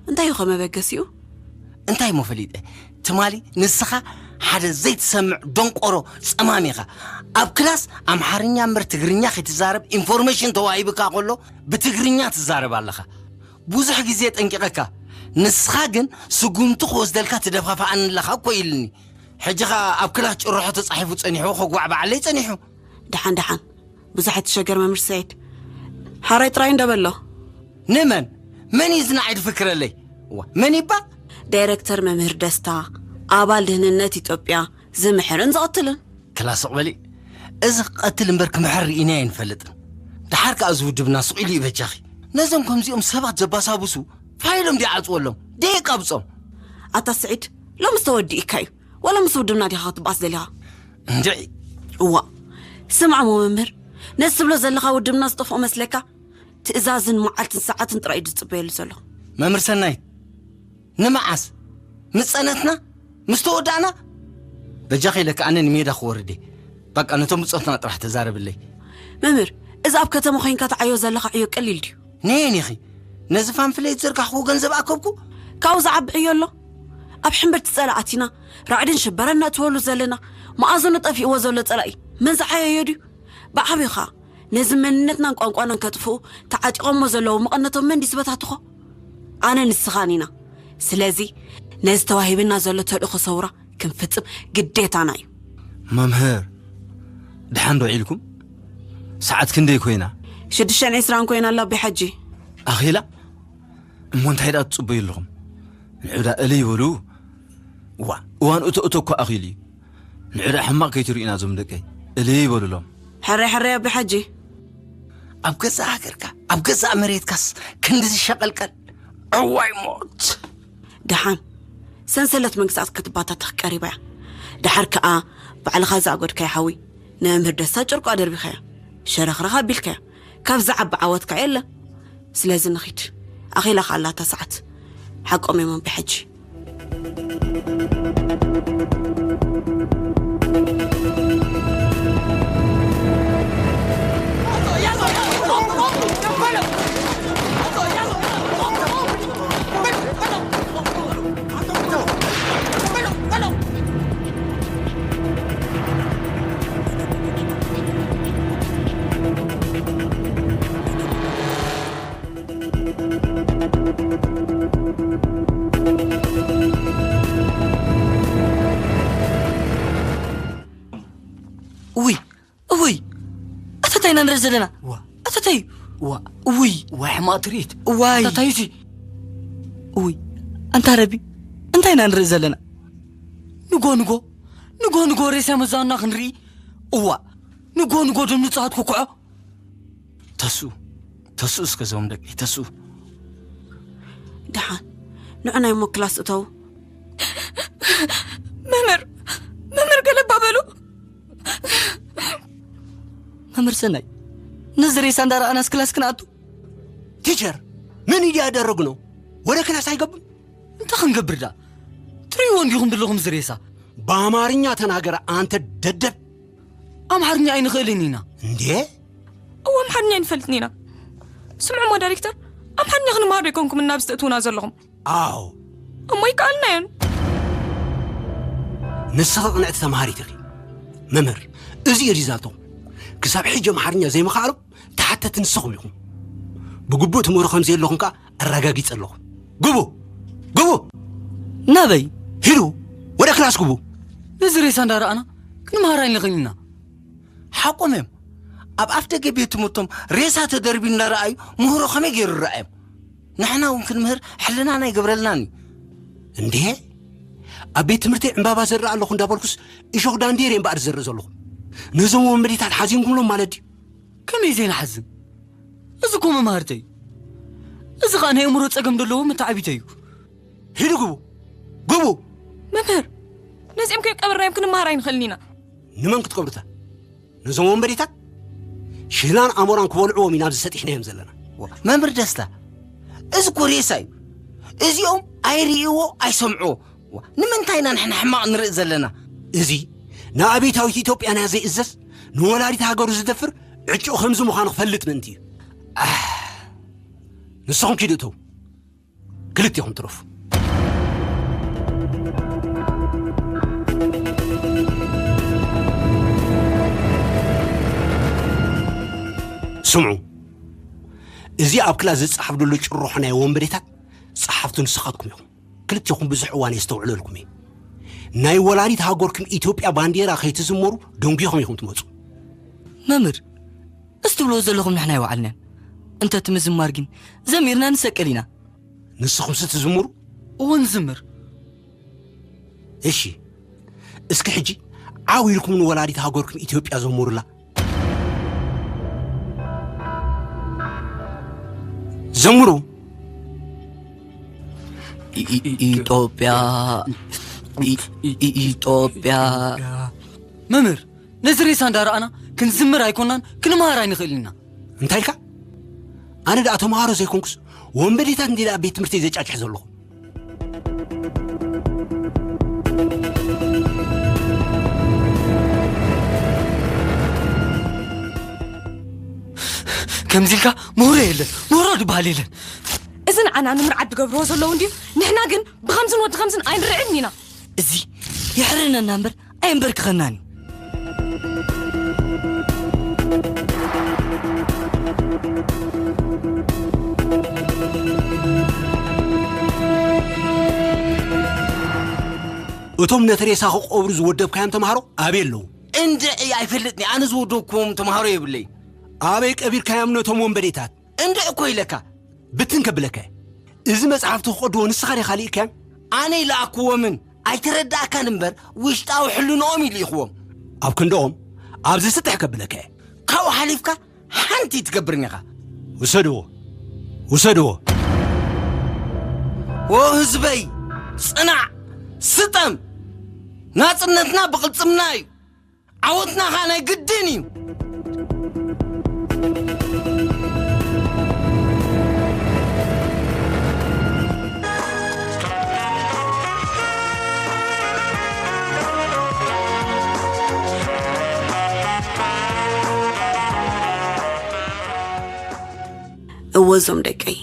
እንታይ እዩ ኸ መበገሲኡ? እንታይ እሞ ፈሊጠ? ትማሊ ንስኻ ሓደ ዘይትሰምዕ ደንቆሮ ጸማም ኢኻ። ኣብ ክላስ ኣምሓርኛ እምበር ትግርኛ ከይትዛረብ ኢንፎርሜሽን ተዋሂብካ ከሎ ብትግርኛ ትዛረብ ኣለኻ። ብዙሕ ግዜ ጠንቂቐካ። ንስኻ ግን ስጉምቲ ክወስደልካ ትደፋፍኣኒ ኣለኻ እኮ ኢልኒ። ሕጂ ኸኣ ኣብ ክላስ ጭርሖ ተጻሒፉ ጸኒሑ ከጓዕባዓለይ ጸኒሑ። ደሓን ደሓን። ብዙሕ ኣይትሸገር መምህር ሰዒድ። ሓራይ ጥራይ እንዶ በሎ። ንመን? መን እዩ እዚ ንዓይ ዝፍክረለይ? ዋ፣ መን ይባል? ዳይረክተር መምህር ደስታ፣ ኣባል ድህንነት ኢትዮጵያ፣ ዝምሕርን ዝቐትልን። ክላ ስቕ በሊ። እዚ ክቐትል እምበር ክምሕር ርኢናዮ ኣይንፈልጥን። ደሓር ከኣ እዚ ውድብና ስቕ ኢሉ እዩ በጃኺ። ነዞም ከምዚኦም ሰባት ዘባሳብሱ ፋይሎም ደይዓጽወሎም፣ ደየቃብጾም። ኣታ ስዒድ፣ ሎምስ ተወዲእካ እዩ። ዋላ ምስ ውድብና ዲኻ ክትበኣስ ደሊኻ? እንድዒ። እዋእ፣ ስምዓሞ መምህር፣ ነዚ ትብሎ ዘለኻ ውድብና ዝጠፍኦ መስለካ? ትእዛዝን መዓልትን ሰዓትን ጥራይ እዩ ዝጽበየሉ ዘሎ። መምህር ሰናይት፣ ንመዓስ? ምጸነትና? ምስ ተወዳእና? በጃኺ ኢለካ ኣነ ንሜዳ ክወርድ እየ። በቃ ነቶም ብጾትና ጥራሕ ተዛረብለይ። መምህር፣ እዚ ኣብ ከተማ ኮይንካ ትዓዮ ዘለኻ ዕዮ ቀሊል ድዩ? ነየን ኢኺ? ነዚ ፋንፍሌት ዘርጋሕኩ ገንዘብ ኣከብኩ? ካብኡ ዝዓቢ ዕዮ ኣሎ? ኣብ ሕምብርቲ ጸላእቲና ራዕድን ሽበራን ነእትወሉ ዘለና፣ መኣዝኑ ጠፊእዎ ዘሎ ጸላኢ መን ዝዓየዮ ድዩ? ብዓብዩ ኸኣ ነዚ መንነትናን ቋንቋናን ከጥፍኡ ተዓጢቖሞ ዘለዉ መቐነቶም መን ድዩ ዝበታትኾ? ኣነ ንስኻን ኢና። ስለዚ ነዚ ተዋሂብና ዘሎ ተልእኾ ሰውራ ክንፍጽም ግዴታና እዩ። መምህር፣ ድሓን ዶ ዒልኩም? ሰዓት ክንደይ ኮይና? ሽዱሽተን ዕስራን ኮይና ኣላ ኣቢ ሓጂ። ኣኺላ? እሞ እንታይ ደኣ ትጽበዩ ኣለኹም? ንዑ ደኣ እልይ በሉ። ዋ፣ እዋን እቶ እቶ እኮ ኣኺሉ እዩ። ንዑ ደኣ ሕማቕ ከይትርእዩና እዞም ደቀይ። እልይ በሉሎም። ሕራይ ሕራይ ኣቢ ሓጂ። ኣብ ገዛእ ሃገርካ፣ ኣብ ገዛእ መሬትካስ ክንድዚ ሸቐልቀል? እዋይ ሞት! ደሓን፣ ሰንሰለት መንግስታት ክትባታተኽ ቀሪባ እያ። ደሓር ከኣ ባዕልኻ ዝኣጎድካዮ ሓዊ ንመምህር ደስታ ጨርቋ ደርቢኻዮ። ሸረኽረኽ ኣቢልካዮ። ካብ ዝዓቢ ዓወትካ የለን። ስለዚ ንኺድ። ኣኺላ ከኣ ኣላታ ሰዓት። ሓቆም እዮም ኣቢ ሓጂ። እውይ፣ እውይ፣ ኣታ እንታይ ኢና ንርኢ ዘለና? ዋ። ኣታ እንታይ እዩ? ዋ። እውይ። ዋ፣ ሕማቕ ትርኢት። እዋይ። ኣታ እንታይ እዩ እዚ? እውይ፣ ኣንታ ረቢ፣ እንታይ ኢና ንርኢ ዘለና? ንጎ፣ ንጎ፣ ንጎ፣ ንጎ ሬሳ መዛና ክንርኢ። እዋ፣ ንጎ፣ ንጎ ደም ንጹሃት ክኩዖ። ተስኡ፣ ተስኡ እስከ እዞም ደቂ፣ ተስኡ። ደሓን፣ ንዑ ናይ እሞ ክላስ እተው። መምህር፣ መምህር ገለ እባ በሉ። መምህር ሰናይ፣ ነዚ ሬሳ እንዳረኣናስ ክላስ ክንኣቱ? ቲቸር፣ ምን እያደረጉ ነው? ወደ ክላስ አይገቡም? እንታይ ክንገብር ደኣ? ትርእይዎ እንዲኹም ዘለኹም እዚ ሬሳ። በአማርኛ ተናገር አንተ ደደብ። ኣምሓርኛ ኣይንኽእልን ኢና። እንዴ? እወ፣ ኣምሓርኛ ኣይንፈልጥን ኢና። ስምዑሞ ዳይሬክተር፣ ኣምሓርኛ ክንምሃር ዶ ኣይኮንኩምን ናብዚ ተእትዉና ዘለኹም? ኣዎ። እሞ ኣይከኣልናዮን። ንስኺ ቅንዕቲ ተምሃሪት ኢኺ። መምህር፣ እዚ እዩ ሪዛልቶም። ክሳብ ሕጂ ኣምሓርኛ ዘይምኽኣሎም ተሓተቲ ንስኹም ኢኹም። ብግቡእ ትምህሩ ከም ዘየለኹም ከኣ ኣረጋጊጸ ኣለኹ። ግቡ! ግቡ! ናበይ? ሂዱ! ወደ ክላስ ግቡ! ነዚ ሬሳ እንዳረኣና ክንምሃር ኣይንኽእልን ኢና። ሓቆም እዮም። ኣብ ኣፍ ደገ ቤት ትምህርቶም ሬሳ ተደርብዩ እንዳረኣዩ ምህሮ ከመይ ገይሩ ይረኣዮም? ንሕና እውን ክንምህር ሕልናና ኣይገብረልናን እዩ። እንዴ! ኣብ ቤት ትምህርተይ ዕምባባ ዘርእ ኣለኹ እንዳበልኩስ እሾኽ ዳንዴር እየ እምበኣር ዝዘርእ ዘለኹ። ነዞም ወንበዴታት ሓዚንኩምሎም ማለት ድዩ? ከመይ ዘይንሓዝን? እዚ እኮ መማህርተይ እዩ። እዚ ኸኣ ናይ ኣእምሮ ጸገም ዘለዎ መተዓቢተይ እዩ። ሂዱ ግቡ! ግቡ! መምህር፣ ነዚኦም ከይቀበርናዮም ክንመሃር ኣይንኽእልን ኢና። ንመን ክትቀብሩታ? ነዞም ወንበዴታት? ሽላን ኣሞራን ክበልዕዎም ኢና ኣብዚ ሰጢሕናዮም ዘለና። መምህር ደስታ፣ እዚ እኮ ሬሳ እዩ። እዚኦም ኣይርእይዎ ኣይሰምዕዎ። ዋ፣ ንምንታይ ኢና ንሕና ሕማቕ ንርኢ ዘለና? እዚ ንኣቤታዊት ኢትዮጵያና ዘይእዘዝ፣ ንወላዲት ሃገሩ ዝደፍር ዕጩ ከምዚ ምዃኑ ክፈልጥ ምእንቲ እዩ። ኣህ፣ ንስኹም ኪዱ እተው። ክልቴኹም ትረፉ። ስምዑ፣ እዚ ኣብ ክላስ ዝጸሓፍ ዘሎ ጭርሖ ናይ ወንበዴታት ጸሓፍቱ ንስኻትኩም ኢኹም። ክልቴኹም ብዙሕ እዋን የስተውዕለልኩም እየ። ናይ ወላዲት ሃገርኩም ኢትዮጵያ ባንዴራ ከይትዝመሩ ደንጒኹም ኢኹም ትመጹ። መምህር፣ እዚ ትብልዎ ዘለኹም ንሕና ኣይወዓልናን። እንተ እቲ ምዝማር ግን ዘሚርና ንሰቀል ኢና። ንስኹምስ ትዝምሩ? እወ ንዝምር። እሺ፣ እስኪ ሕጂ ዓው ኢልኩም ንወላዲት ሃገርኩም ኢትዮጵያ ዘምሩላ። ዘምሩ። ኢ-፣ ኢ-፣ ኢትዮጵያ፣ ኢ-፣ ኢ-፣ ኢትዮጵያ። መምህር፣ ነዚ ሬሳ እንዳረኣና ክንዝምር ኣይኮናን ክንመሃር ኣይንኽእልን ኢና። እንታይ ኢልካ? ኣነ ደኣ ተምሃሮ ዘይኮንኩስ ወንበዴታት እንዲ ኣብ ቤት ትምህርቲ ዘጫጭሕ ዘለኹ። ከምዚ ኢልካ ምህሮ የለን፣ ምህሮ ዝበሃል የለን። እዚ ንዓና ንምርዓድ ዝገብርዎ ዘለዉ እንድዩ። ንሕና ግን ብኸምዝን ወዲ ኸምዝን ኣይንርዕድን ኢና። እዚ የሕርነና እምበር ኣየንበርክኸናን እዩ። እቶም ነቲ ሬሳ ክቐብሩ ዝወደብካዮም ተምሃሮ ኣበይ ኣለዉ? እንድዒ ኣይፈልጥን እየ። ኣነ ዝወደብኩዎም ተምሃሮ የብለይ። ኣበይ ቀቢርካዮም ነቶም ወንበዴታት? እንድዒ እኮ ኢለካ። ብትን ከብለካ እየ። እዚ መጽሓፍቲ ክቐድዎ ንስኻ ዲኻ ልኢካዮም? ኣነ ይለኣክዎምን ኣይተረዳእካን እምበር ውሽጣዊ ሕልንኦም ይልኢኽዎም። ኣብ ክንድኦም ኣብዚ ስጥሕ ከብለካ እየ። ካብኡ ሓሊፍካ ሓንቲ ትገብርን ኢኻ። ውሰድዎ፣ ውሰድዎ። ኦ ህዝበይ፣ ጽናዕ፣ ስጠም። ናጽነትና ብቕልጽምና እዩ። ዓወትና ኸኣ ናይ ግድን እዩ። እወ፣ እዞም ደቀይ፣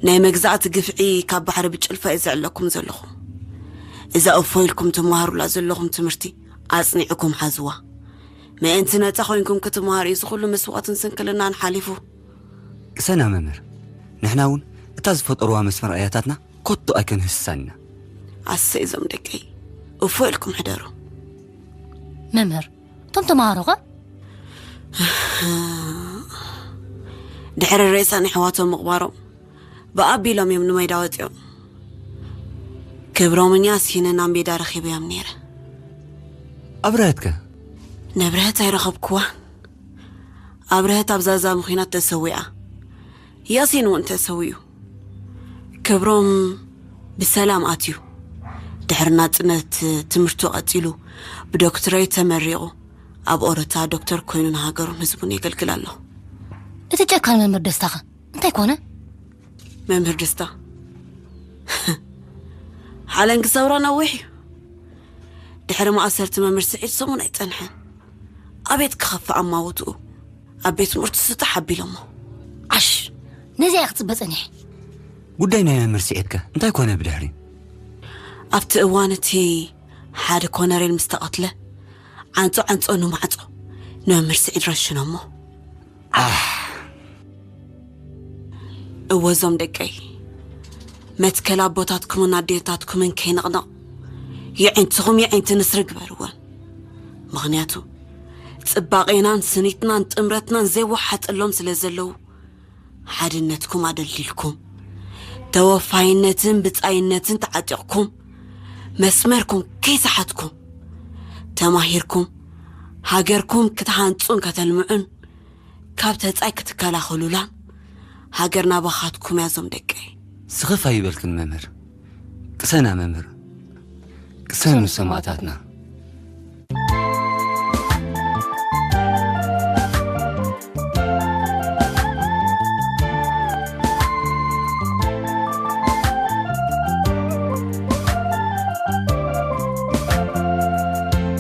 ናይ መግዛእቲ ግፍዒ ካብ ባሕሪ ብጭልፋ እየ ዝዕለኩም ዘለኹ። እዛ እፎ ኢልኩም ትመሃሩላ ዘለኹም ትምህርቲ ኣጽኒዕኩም ሓዝዋ። ምእንቲ ነጻ ኮይንኩም ክትመሃሩ እዩ እዚ ኩሉ መስዋእትን ስንክልናን ሓሊፉ። ቅሰና መምህር፣ ንሕና እውን እታ ዝፈጠሩዋ መስመር ኣያታትና ኮቶ ኣይከንህስሳን ኢና። ኣሰይ እዞም ደቀይ፣ እፎ ኢልኩም ሕደሩ። መምህር፣ እቶም ተምሃሮኸ? ድሕሪ ሬሳ ናይ ኣሕዋቶም ምቕባሮም ብኣቢሎም እዮም ንሜዳ ወፂኦም። ክብሮምን ያሲንን ኣብ ሜዳ ረኺበዮም ነይረ። ኣብረሀትከ? ንብረሀት ኣይረኸብኩዋን። ኣብረሀት ኣብ ዛዛሚ ኲናት ተሰዊኣ። ያሲን እውን ተሰዊኡ። ክብሮም ብሰላም ኣትዩ። ድሕሪ ናጽነት ትምህርቱ ቀጺሉ ብዶክትሬት ተመሪቑ ኣብ ኦሮታ ዶክተር ኮይኑ ንሃገሩን ህዝቡን የገልግል ኣሎ። እቲ ጨካን መምህር ደስታኸ እንታይ ኮነ? መምህር ደስታ ሓለንጊ ሰውራ ነዊሕ እዩ። ድሕሪ ማእሰርቲ መምህር ስዒድ ሰሙን ኣይጸንሐን። ኣቤት ክኸፍእ ኣማውትኡ። ኣብ ቤት ትምህርቲ ስጣሕ ኣቢሎሞ። ዓሽ፣ ነዚኣ እየ ክጽበ ጸኒሐ። ጉዳይ ናይ መምህር ስዒድከ እንታይ ኮነ ብድሕሪ? ኣብቲ እዋን እቲ ሓደ ኮነሬል ምስ ተቐትለ፣ ዓንጾ ዓንጾ ንማዕጾ ንመምህር ስዒድ ረሽኖሞ። ኣሕ። እወ፣ እዞም ደቀይ፣ መትከል ኣቦታትኩምን ኣዴታትኩምን ከይንቕነቕ፣ የዒንትኹም የዒንቲ ንስሪ ግበርወን። ምኽንያቱ፣ ጽባቄናን ስኒትናን ጥምረትናን ዘይወሓጠሎም ስለ ዘለዉ፣ ሓድነትኩም ኣደልዲልኩም፣ ተወፋይነትን ብጻይነትን ተዓጢቕኩም፣ መስመርኩም ከይሰሓትኩም፣ ተማሂርኩም፣ ሃገርኩም ክትሃንጹን ከተልምዑን፣ ካብ ተጻይ ክትከላኸሉላን፣ ሃገርና ባኻትኩም እያ እዞም ደቀይ። ስኽፍ ኣይበልክን መምህር። ቅሰና መምህር። ቅሰኑ ሰማእታትና።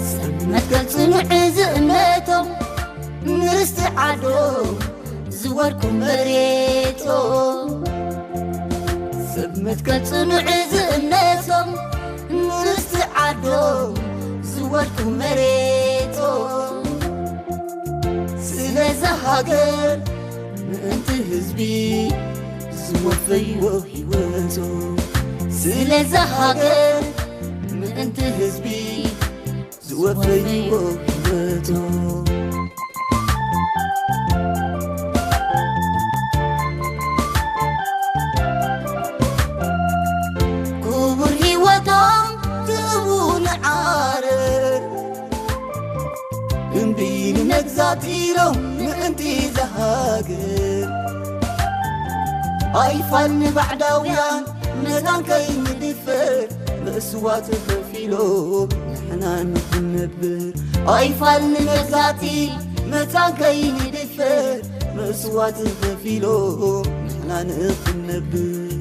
ሰብ መትከል ጽኑዕ ዝእምነቶም ንርስቲ ዓዶም ዝወድቁ መሬቶም። ሰብ መትከል ጽኑዕ ዝእምነቶም ንርስቲ ዓዶም ዝወድቁ መሬቶም። ስለዛ ሃገር ምእንቲ ህዝቢ ዝወፈይዎ ህይወቶም። ስለዛ ሃገር ምእንቲ ህዝቢ ዝወፈይዎ ህይወቶም። ክቡር ህይወቶም ትህቡ ንዓረር፣ እምቢ ንመግዛት ኢሎም ምእንቲ ዝሃገር። ኣይፋል ንባዕዳውያን መታን ከይንድፈር፣ መስዋእቲ ከፊሎም ንሕና ንኽንነብር ኣይፋል ንመግዛእቲ መጻን ከይንድፈር መስዋዕቲ ከፊሎ ንሕና ንኽንነብር።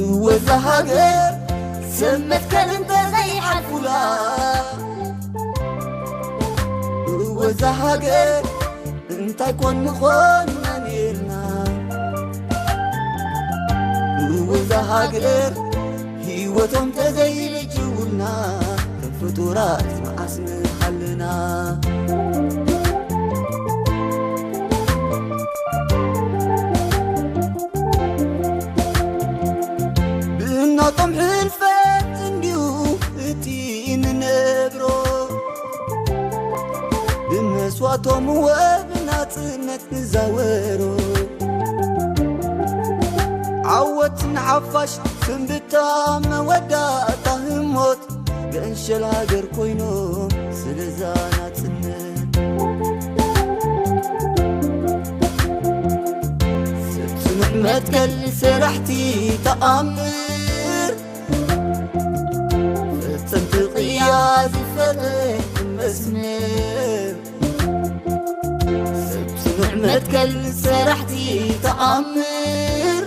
እወ እዛ ሃገር ሰብ መትከል እንተዘይሓልፉላ፣ እወ እዛ ሃገር እንታይ ኮን ምኾንና ኔርና። እወ እዛ ሃገር ህይወቶም ተዘይልጅውና ከም ፍጡራት መዓስ ምሓልና። ብእናቶም ሕልፈት እንዲዩ እቲ እንነብሮ፣ ብመስዋእቶም ወብናጽነት ንዛወሮ። ዓወት ንሓፋሽ ስንብታ መወዳእታ ህሞት ገንሸል ሃገር ኮይኖም ስለዛ ናጽነት። ሰብ ጽኑዕ መትከል ሰራሕቲ ተኣምር ፈጸምቲ ቅያ ዝፈጥር መስመር። ሰብ ጽኑዕ መትከል ሰራሕቲ ተኣምር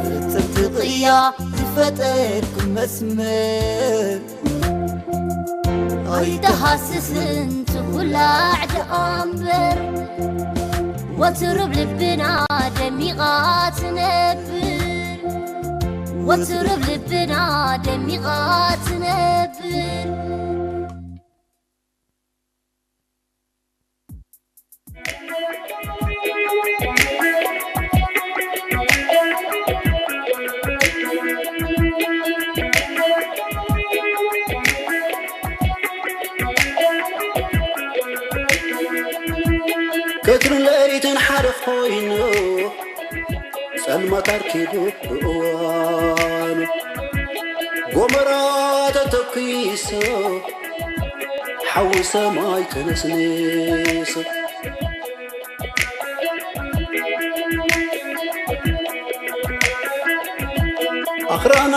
ፈጸምቲ ቅያ ዝፈጠርኩም መስመር። ኣይተሃስስን ትኹላዕ ደኣ እምበር፣ ወትሩ ብልብና ደሚቓ ትነብር። ወትሩ ብልብና ደሚቓ ትነብር። ቀትርን ለይትን ሓደ ኮይኑ ጸልማት ኣርኪቡ ብእዋኑ ጎመራ ተተኲሱ ሓዊ ሰማይ ተነስኒሱ። ኣኽራና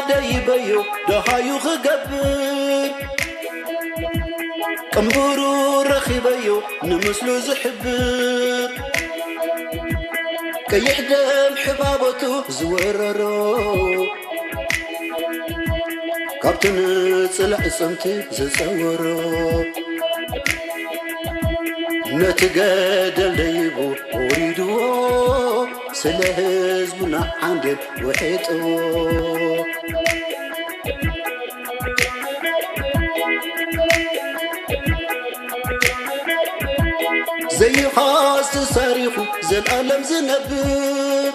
ደይበዮ ደሃዩ ክገብር ቅንብሩ ረኺበዮ ንምስሉ ዝሕብር ቀይሕ ደም ሕባበቱ ዝወረሮ ካብቲ ንጽላእ ጽምቲ ዝጸወሮ ነቲ ገደል ደይቡ ወሪድዎ ስለ ህዝቡና ዓንዴል ውሒጥዎ። ዘይኻስ ተሳሪኹ ዘልኣለም ዝነብር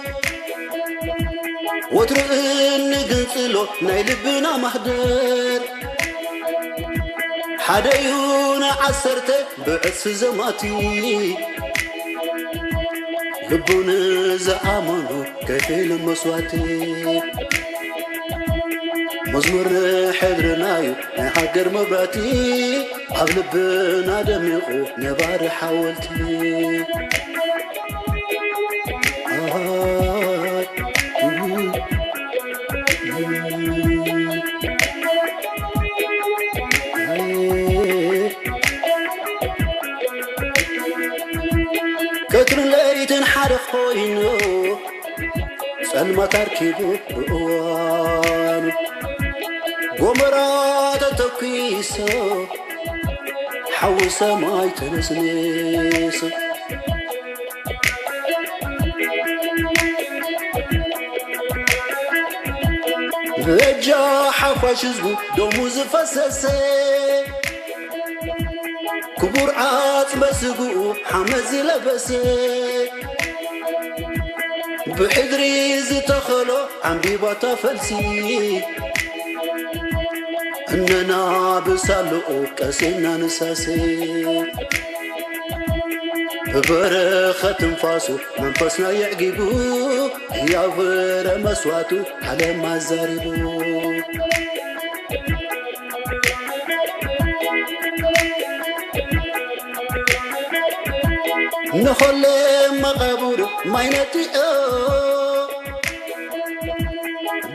ወትሩ እንግንጽሎ ናይ ልብና ማህደር ሓደዩ ንዓሰርተ ብዕጽፊ ዘማቲ ልቡ ንዝኣመኑ ከፊሉ መስዋእቲ መዝሙር ንሕድርናዩ ናይ ሃገር መብራእቲ ኣብ ልብና ደሚቑ ነባሪ ሓወልቲ። ቀትርን ለይትን ሓደ ኮይኑ ጸልማት ኣርኪቡ ብእዋኑ ጎመራ ተተኲሱ ሓዊ ሰማይ ተነስኒሱ። በጃ ሓፋሽ ህዝቡ ደሙ ዝፈሰሰ ክቡር ዓጽመ ስግኡ ሓመድ ዝለበሰ ብሕድሪ ዝተኸሎ ዓምቢባታ ፈልሲ እነና ብሳልኡ ቀሲና ንሳሲ ብበረኸት ትንፋሱ መንፈስና የዕጊቡ ህያው ፍረ መስዋእቱ ዓለም ኣዛሪቡ። ንኾለ መቓብሩ ማይ ነቲኦ፣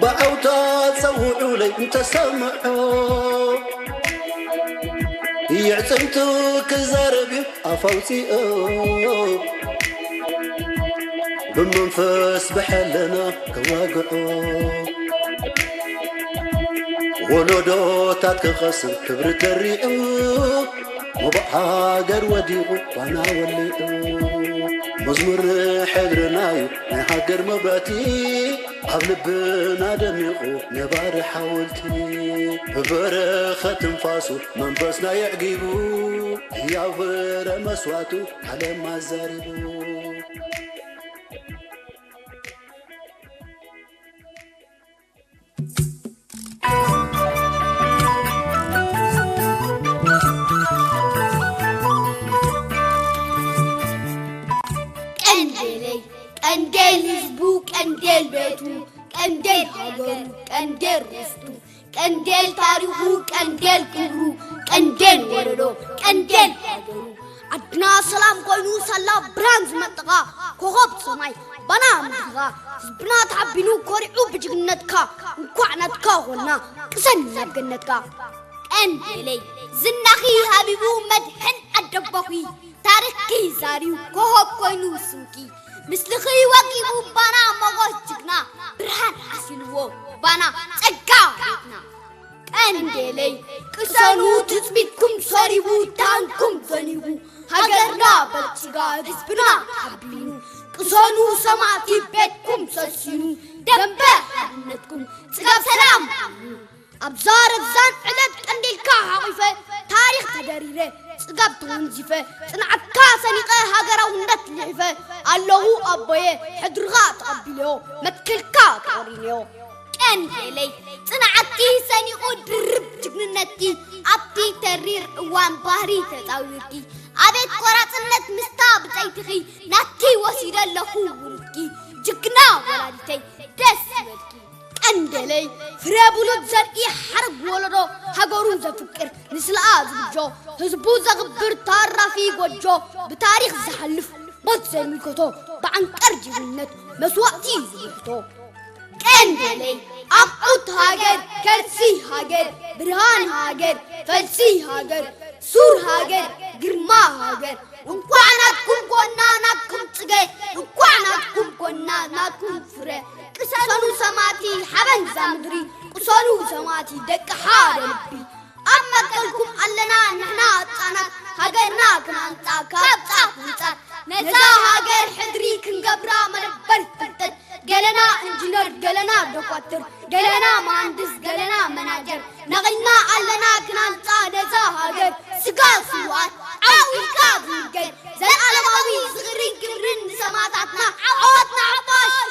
ብዓውታ ጸውዑለይ እንተሰምዖ፣ የዕጽምቱ ክዛረብ እዩ ኣፍ ኣውጺኦ፣ ብመንፈስ ብሕልና ከዋግዖ፣ ወለዶታት ክቐስም ክብሪ ተሪዑ፣ ሙባእ ሃገር ወዲቑ ባና ወሊዑ፣ መዝሙር ሕድርናዩ ናይ ሃገር መብራእቲ፣ ኣብ ልብና ደሚቑ ነባሪ ሓወልቲ፣ ብበረኸት ትንፋሱ መንፈስና የዕጊቡ፣ ህያው ፍረ መስዋእቱ ዓለም ኣዛሪቡ። ቀንዴለይ፣ ቀንዴል ህዝቡ፣ ቀንዴል ቤቱ፣ ቀንዴል ሃገሩ፣ ቀንዴል ርስቱ፣ ቀንዴል ታሪኹ፣ ቀንዴል ክብሩ፣ ቀንዴል ወለዶ፣ ቀንዴል ሃገሩ። ዓድና ሰላም ኮይኑ ሳላ ብርሃን ዝመጠቓ ኮኸብ ሰማይ ባና ምድኻ ህዝብና ተሓቢኑ ኮሪዑ ብጅግነትካ እንኳዕ ናትካ ኾና ቅሰን ናብ ገነትካ። ቀንዴለይ ዝናኺ ሃቢቡ መድሕን ኣደቦኺ ታሪኽኪ ዛርዩ ኮኸብ ኮይኑ ስምኪ ምስልኺ ወቂቡ ባና ሞጎስ ጅግና ብርሃን ዓሲልዎ ባና ጸጋ ቤትና። ቀንዴለይ ቅሰኑ ትጽቢትኩም ሰሪቡ ታንኩም ዘኒቡ ሃገርና በልጺጋ ህዝብና ሓቢኑ ቅሰኑ ሰማዕቲ ቤትኩም ሰሲኑ ደንበ ሓርነትኩም ጽጋብ ሰላም ኣብዛ ረዛን ዕለት ቀንዴልካ ሓቒፈ ታሪኽ ተደሪረ ጽጋብ ተወንዚፈ ጽንዓትካ ሰኒቐ ሃገራውነት ልሒፈ ኣለኹ ኣቦየ ሕድርኻ ተቐቢለዮ መትከልካ ተቖሪነዮ። ቀንዴለይ ጽንዓትኪ ሰኒቑ ድርብ ጅግንነትኪ ኣብቲ ተሪር እዋን ባህሪ ተጻዊርኪ ኣቤት ቆራጽነት ምስታ ብጸይትኺ ናትኪ ወሲደ ኣለኹ ውርድኪ ጅግና ወላዲተይ ደስ ይበልኪ። ቀንዴለይ ፍረ ብሉጽ ዘርኢ ሓረግ ወለዶ ሃገሩ ዘፍቅር ንስለኣ ዝብጆ ህዝቡ ዘኽብር ታራፊ ጎጆ ብታሪኽ ዝሓልፍ ሞት ዘይምልከቶ ብዓንቀር ጅግንነት መስዋእቲ ዝብሕቶ። ቀንዴለይ ኣቕሑት ሃገር ከርሲ ሃገር ብርሃን ሃገር ፈልሲ ሃገር ሱር ሃገር ግርማ ሃገር እንኳዕ ናትኩም ኮና ናትኩም ጽገ እንኳዕ ናትኩም ኮና ናትኩም ፍረ ቅሰኑ ሰማቲ ሓበን ዛ ምድሪ ቅሰኑ ሰማቲ ደቂ ሓደ ልቢ ኣብ መትከልኩም ኣለና ንሕና ህጻናት ሃገርና ክናንጻ ካብ ጻፍ ንጻፍ ነዛ ሃገር ሕድሪ ክንገብራ መደበር ፍልጠት ገለና ኢንጂነር ገለና ዶኳትር ገለና መሃንድስ ገለና መናጀር ነቒልና ኣለና ክናንጻ ነዛ ሃገር ስጋ ስዋት ዓው ኢልካ ዝንገር ዘላለማዊ ዝኽርን ክብርን ንሰማእታትና ዓወት ንሓፋሽ።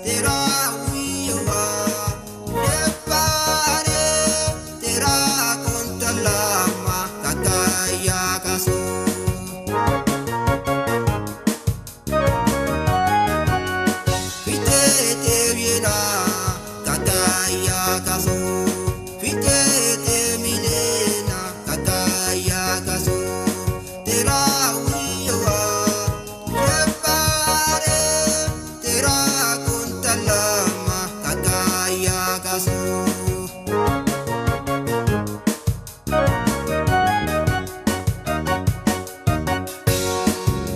Tera wiwa, yepare, tera kontalama, kataya kaso. Fitete wiena, kataya kaso. Fitete milena, kataya kaso. Tera wiwa, yepare, tera kontalama, kataya kaso.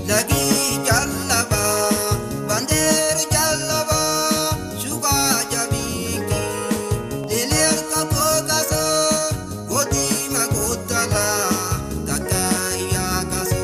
Lagi jallaba, bander jallaba, shuka jabiki, deler kako kaso, koti makotala, kataya kaso.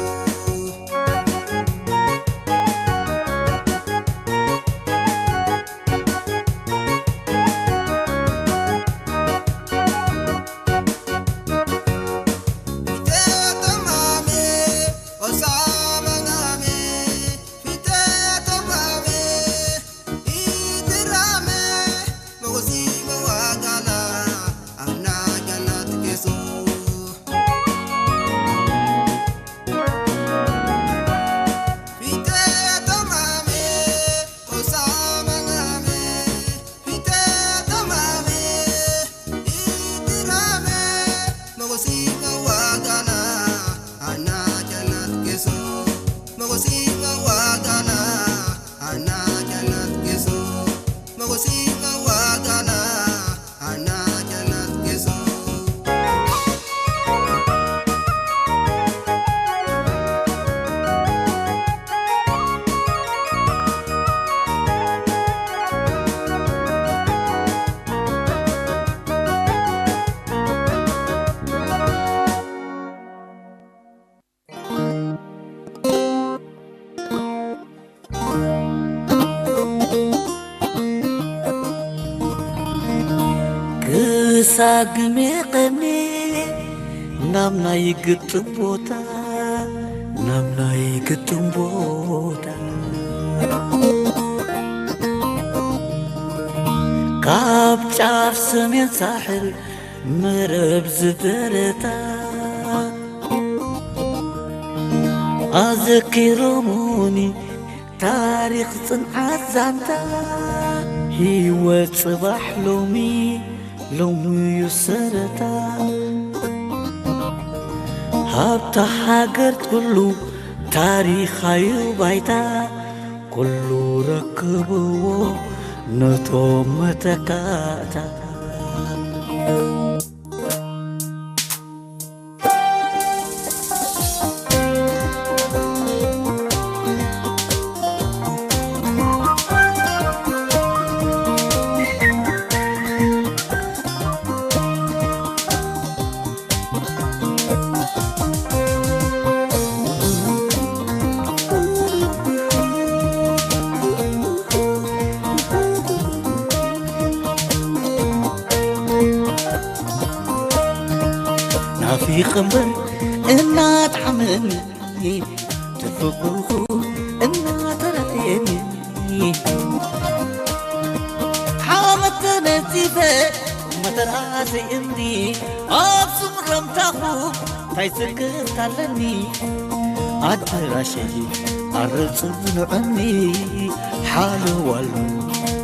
ክሳግሜ ቀኔ ናብ ናይ ግጥም ቦታ፣ ናብ ናይ ግጥም ቦታ፣ ካብ ጫፍ ሰሜን ሳሕል መረብ ዝበረታ፣ ኣዘኪሮሙኒ ታሪኽ ጽንዓት ዛንታ፣ ህይወት ጽባሕ ሎሚ፣ ሎሚ ዩ ሰረታ። ሃብታ ሃገር ኩሉ ታሪኻዩ ባይታ፣ ኩሉ ረክብዎ ነቶም መተካእታ። ናፊቕ እምበር እናጥዓመኒ፣ ትፍቕርኹ እናተራእየኒ፣ ሓመድ ተነጺፈ መተርኣሰይ እምኒ፣ ኣብ ስምረምታኹ እንታይ ስክፍታ ኣለኒ? ኣደራሸይ ኣረ ጽንዑኒ፣ ሓለዋሉ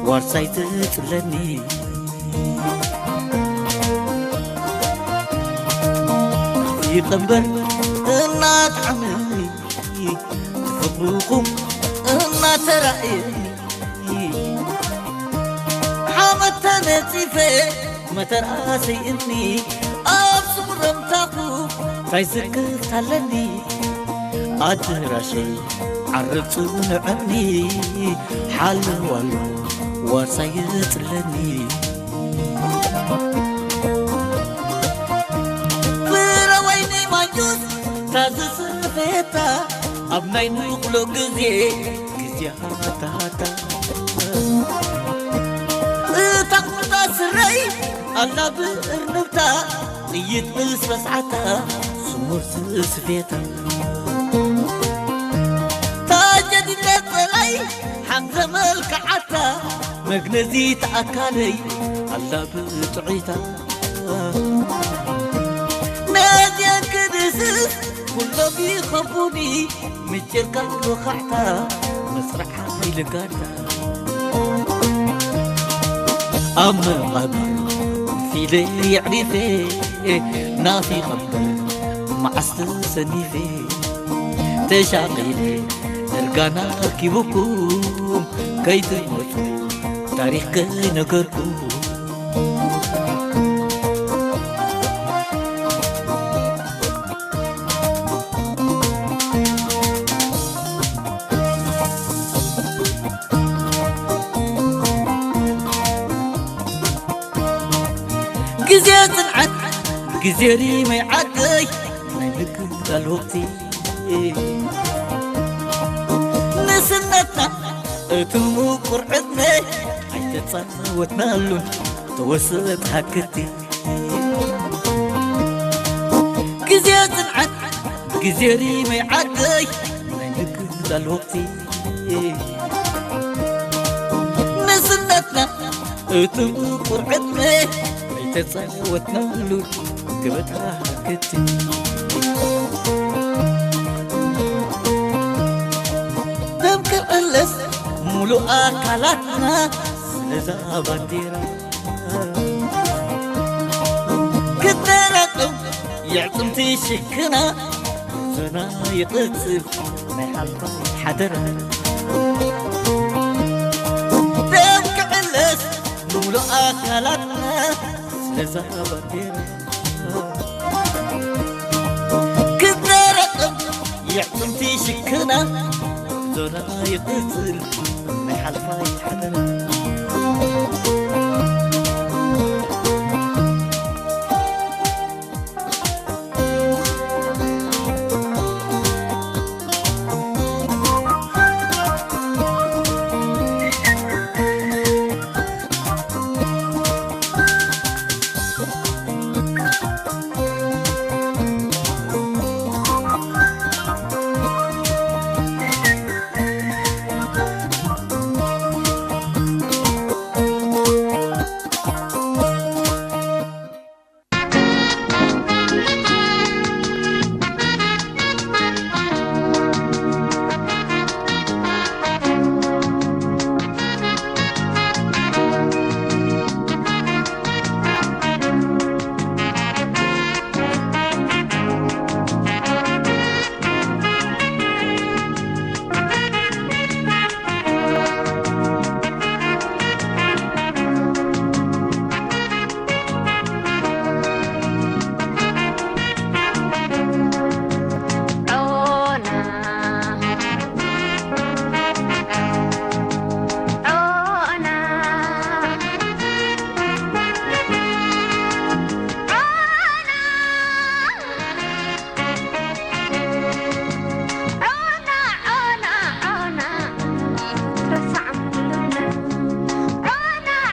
ዋርሳይ ትጽለኒ። ይቐንበር እናጥዓመኒ፣ ፍቕርኹም እናተራእየኒ፣ ሓመድ ተነጺፈ መተርኣሰይ እምኒ፣ ኣብ ስምረምታኹ እንታይ ስክፍታ ኣለኒ? ኣደራሸይ ዓርብ ጽንዑኒ፣ ሓለዋሉ ዋርሳይ የጽለኒ። ፍረ ወይኒ ማንጁስ ታዝስፌታ፣ ኣብ ናይ ንቕሎ ግዜ፣ ግዜ ሃታ ሃታ። እታ ቁምጣ ስረይ ኣላ ብእርንብታ፣ ጥይት ምስ ረስዓታ፣ ስሙር ስስፌታ። መግነዚት ኣካለይ ኣላ ብጥዑይታ። ነዚኣን ክድህስስ ኩሎም ይኸቡኒ፣ ምጭርካ ወኻዕታ መስርዓ ኢልካታ። ኣብ መቓብር ፊለ የዕሪፈ ናፊቐ እምበር መዓስ ተሰኒፈ። ተሻቒለ እርጋና ኣኪቡኩም ከይትመጹ ታሪኽ ከይነገርኩም። ግዜ ጽንዓት፣ ግዜ ሪመይ ዓደይ ናይ ምግዳል ወቕቲ። ንስነትና እቲ ምቁር ዕድመ ኣይተጻወትናሉን ተወሰት ሃክቲ። ግዜ ጽንዓት፣ ግዜ ሪመይ ዓደይ ናይ ምግዳል ወቕቲ። ንስነትና እቲ ምቁር ዕድመ ኣይተጻወትናሉ ገበታ ሃክቲ። ደም ክዕለስ ሙሉእ ኣካላትና ስለዛ ባንዴራ። ክተራቅም የዕጽምቲ ሽክና ዞና ይቕጽል ናይ ሓልፋ ሓደራ። ደም ክዕለስ ሙሉእ ኣካላትና ስለዛ ባንዴራ። ክተራቅም የዕጽምቲ ሽክና ዞና ይቕጽል ናይ ሓልፋ ሓደራ።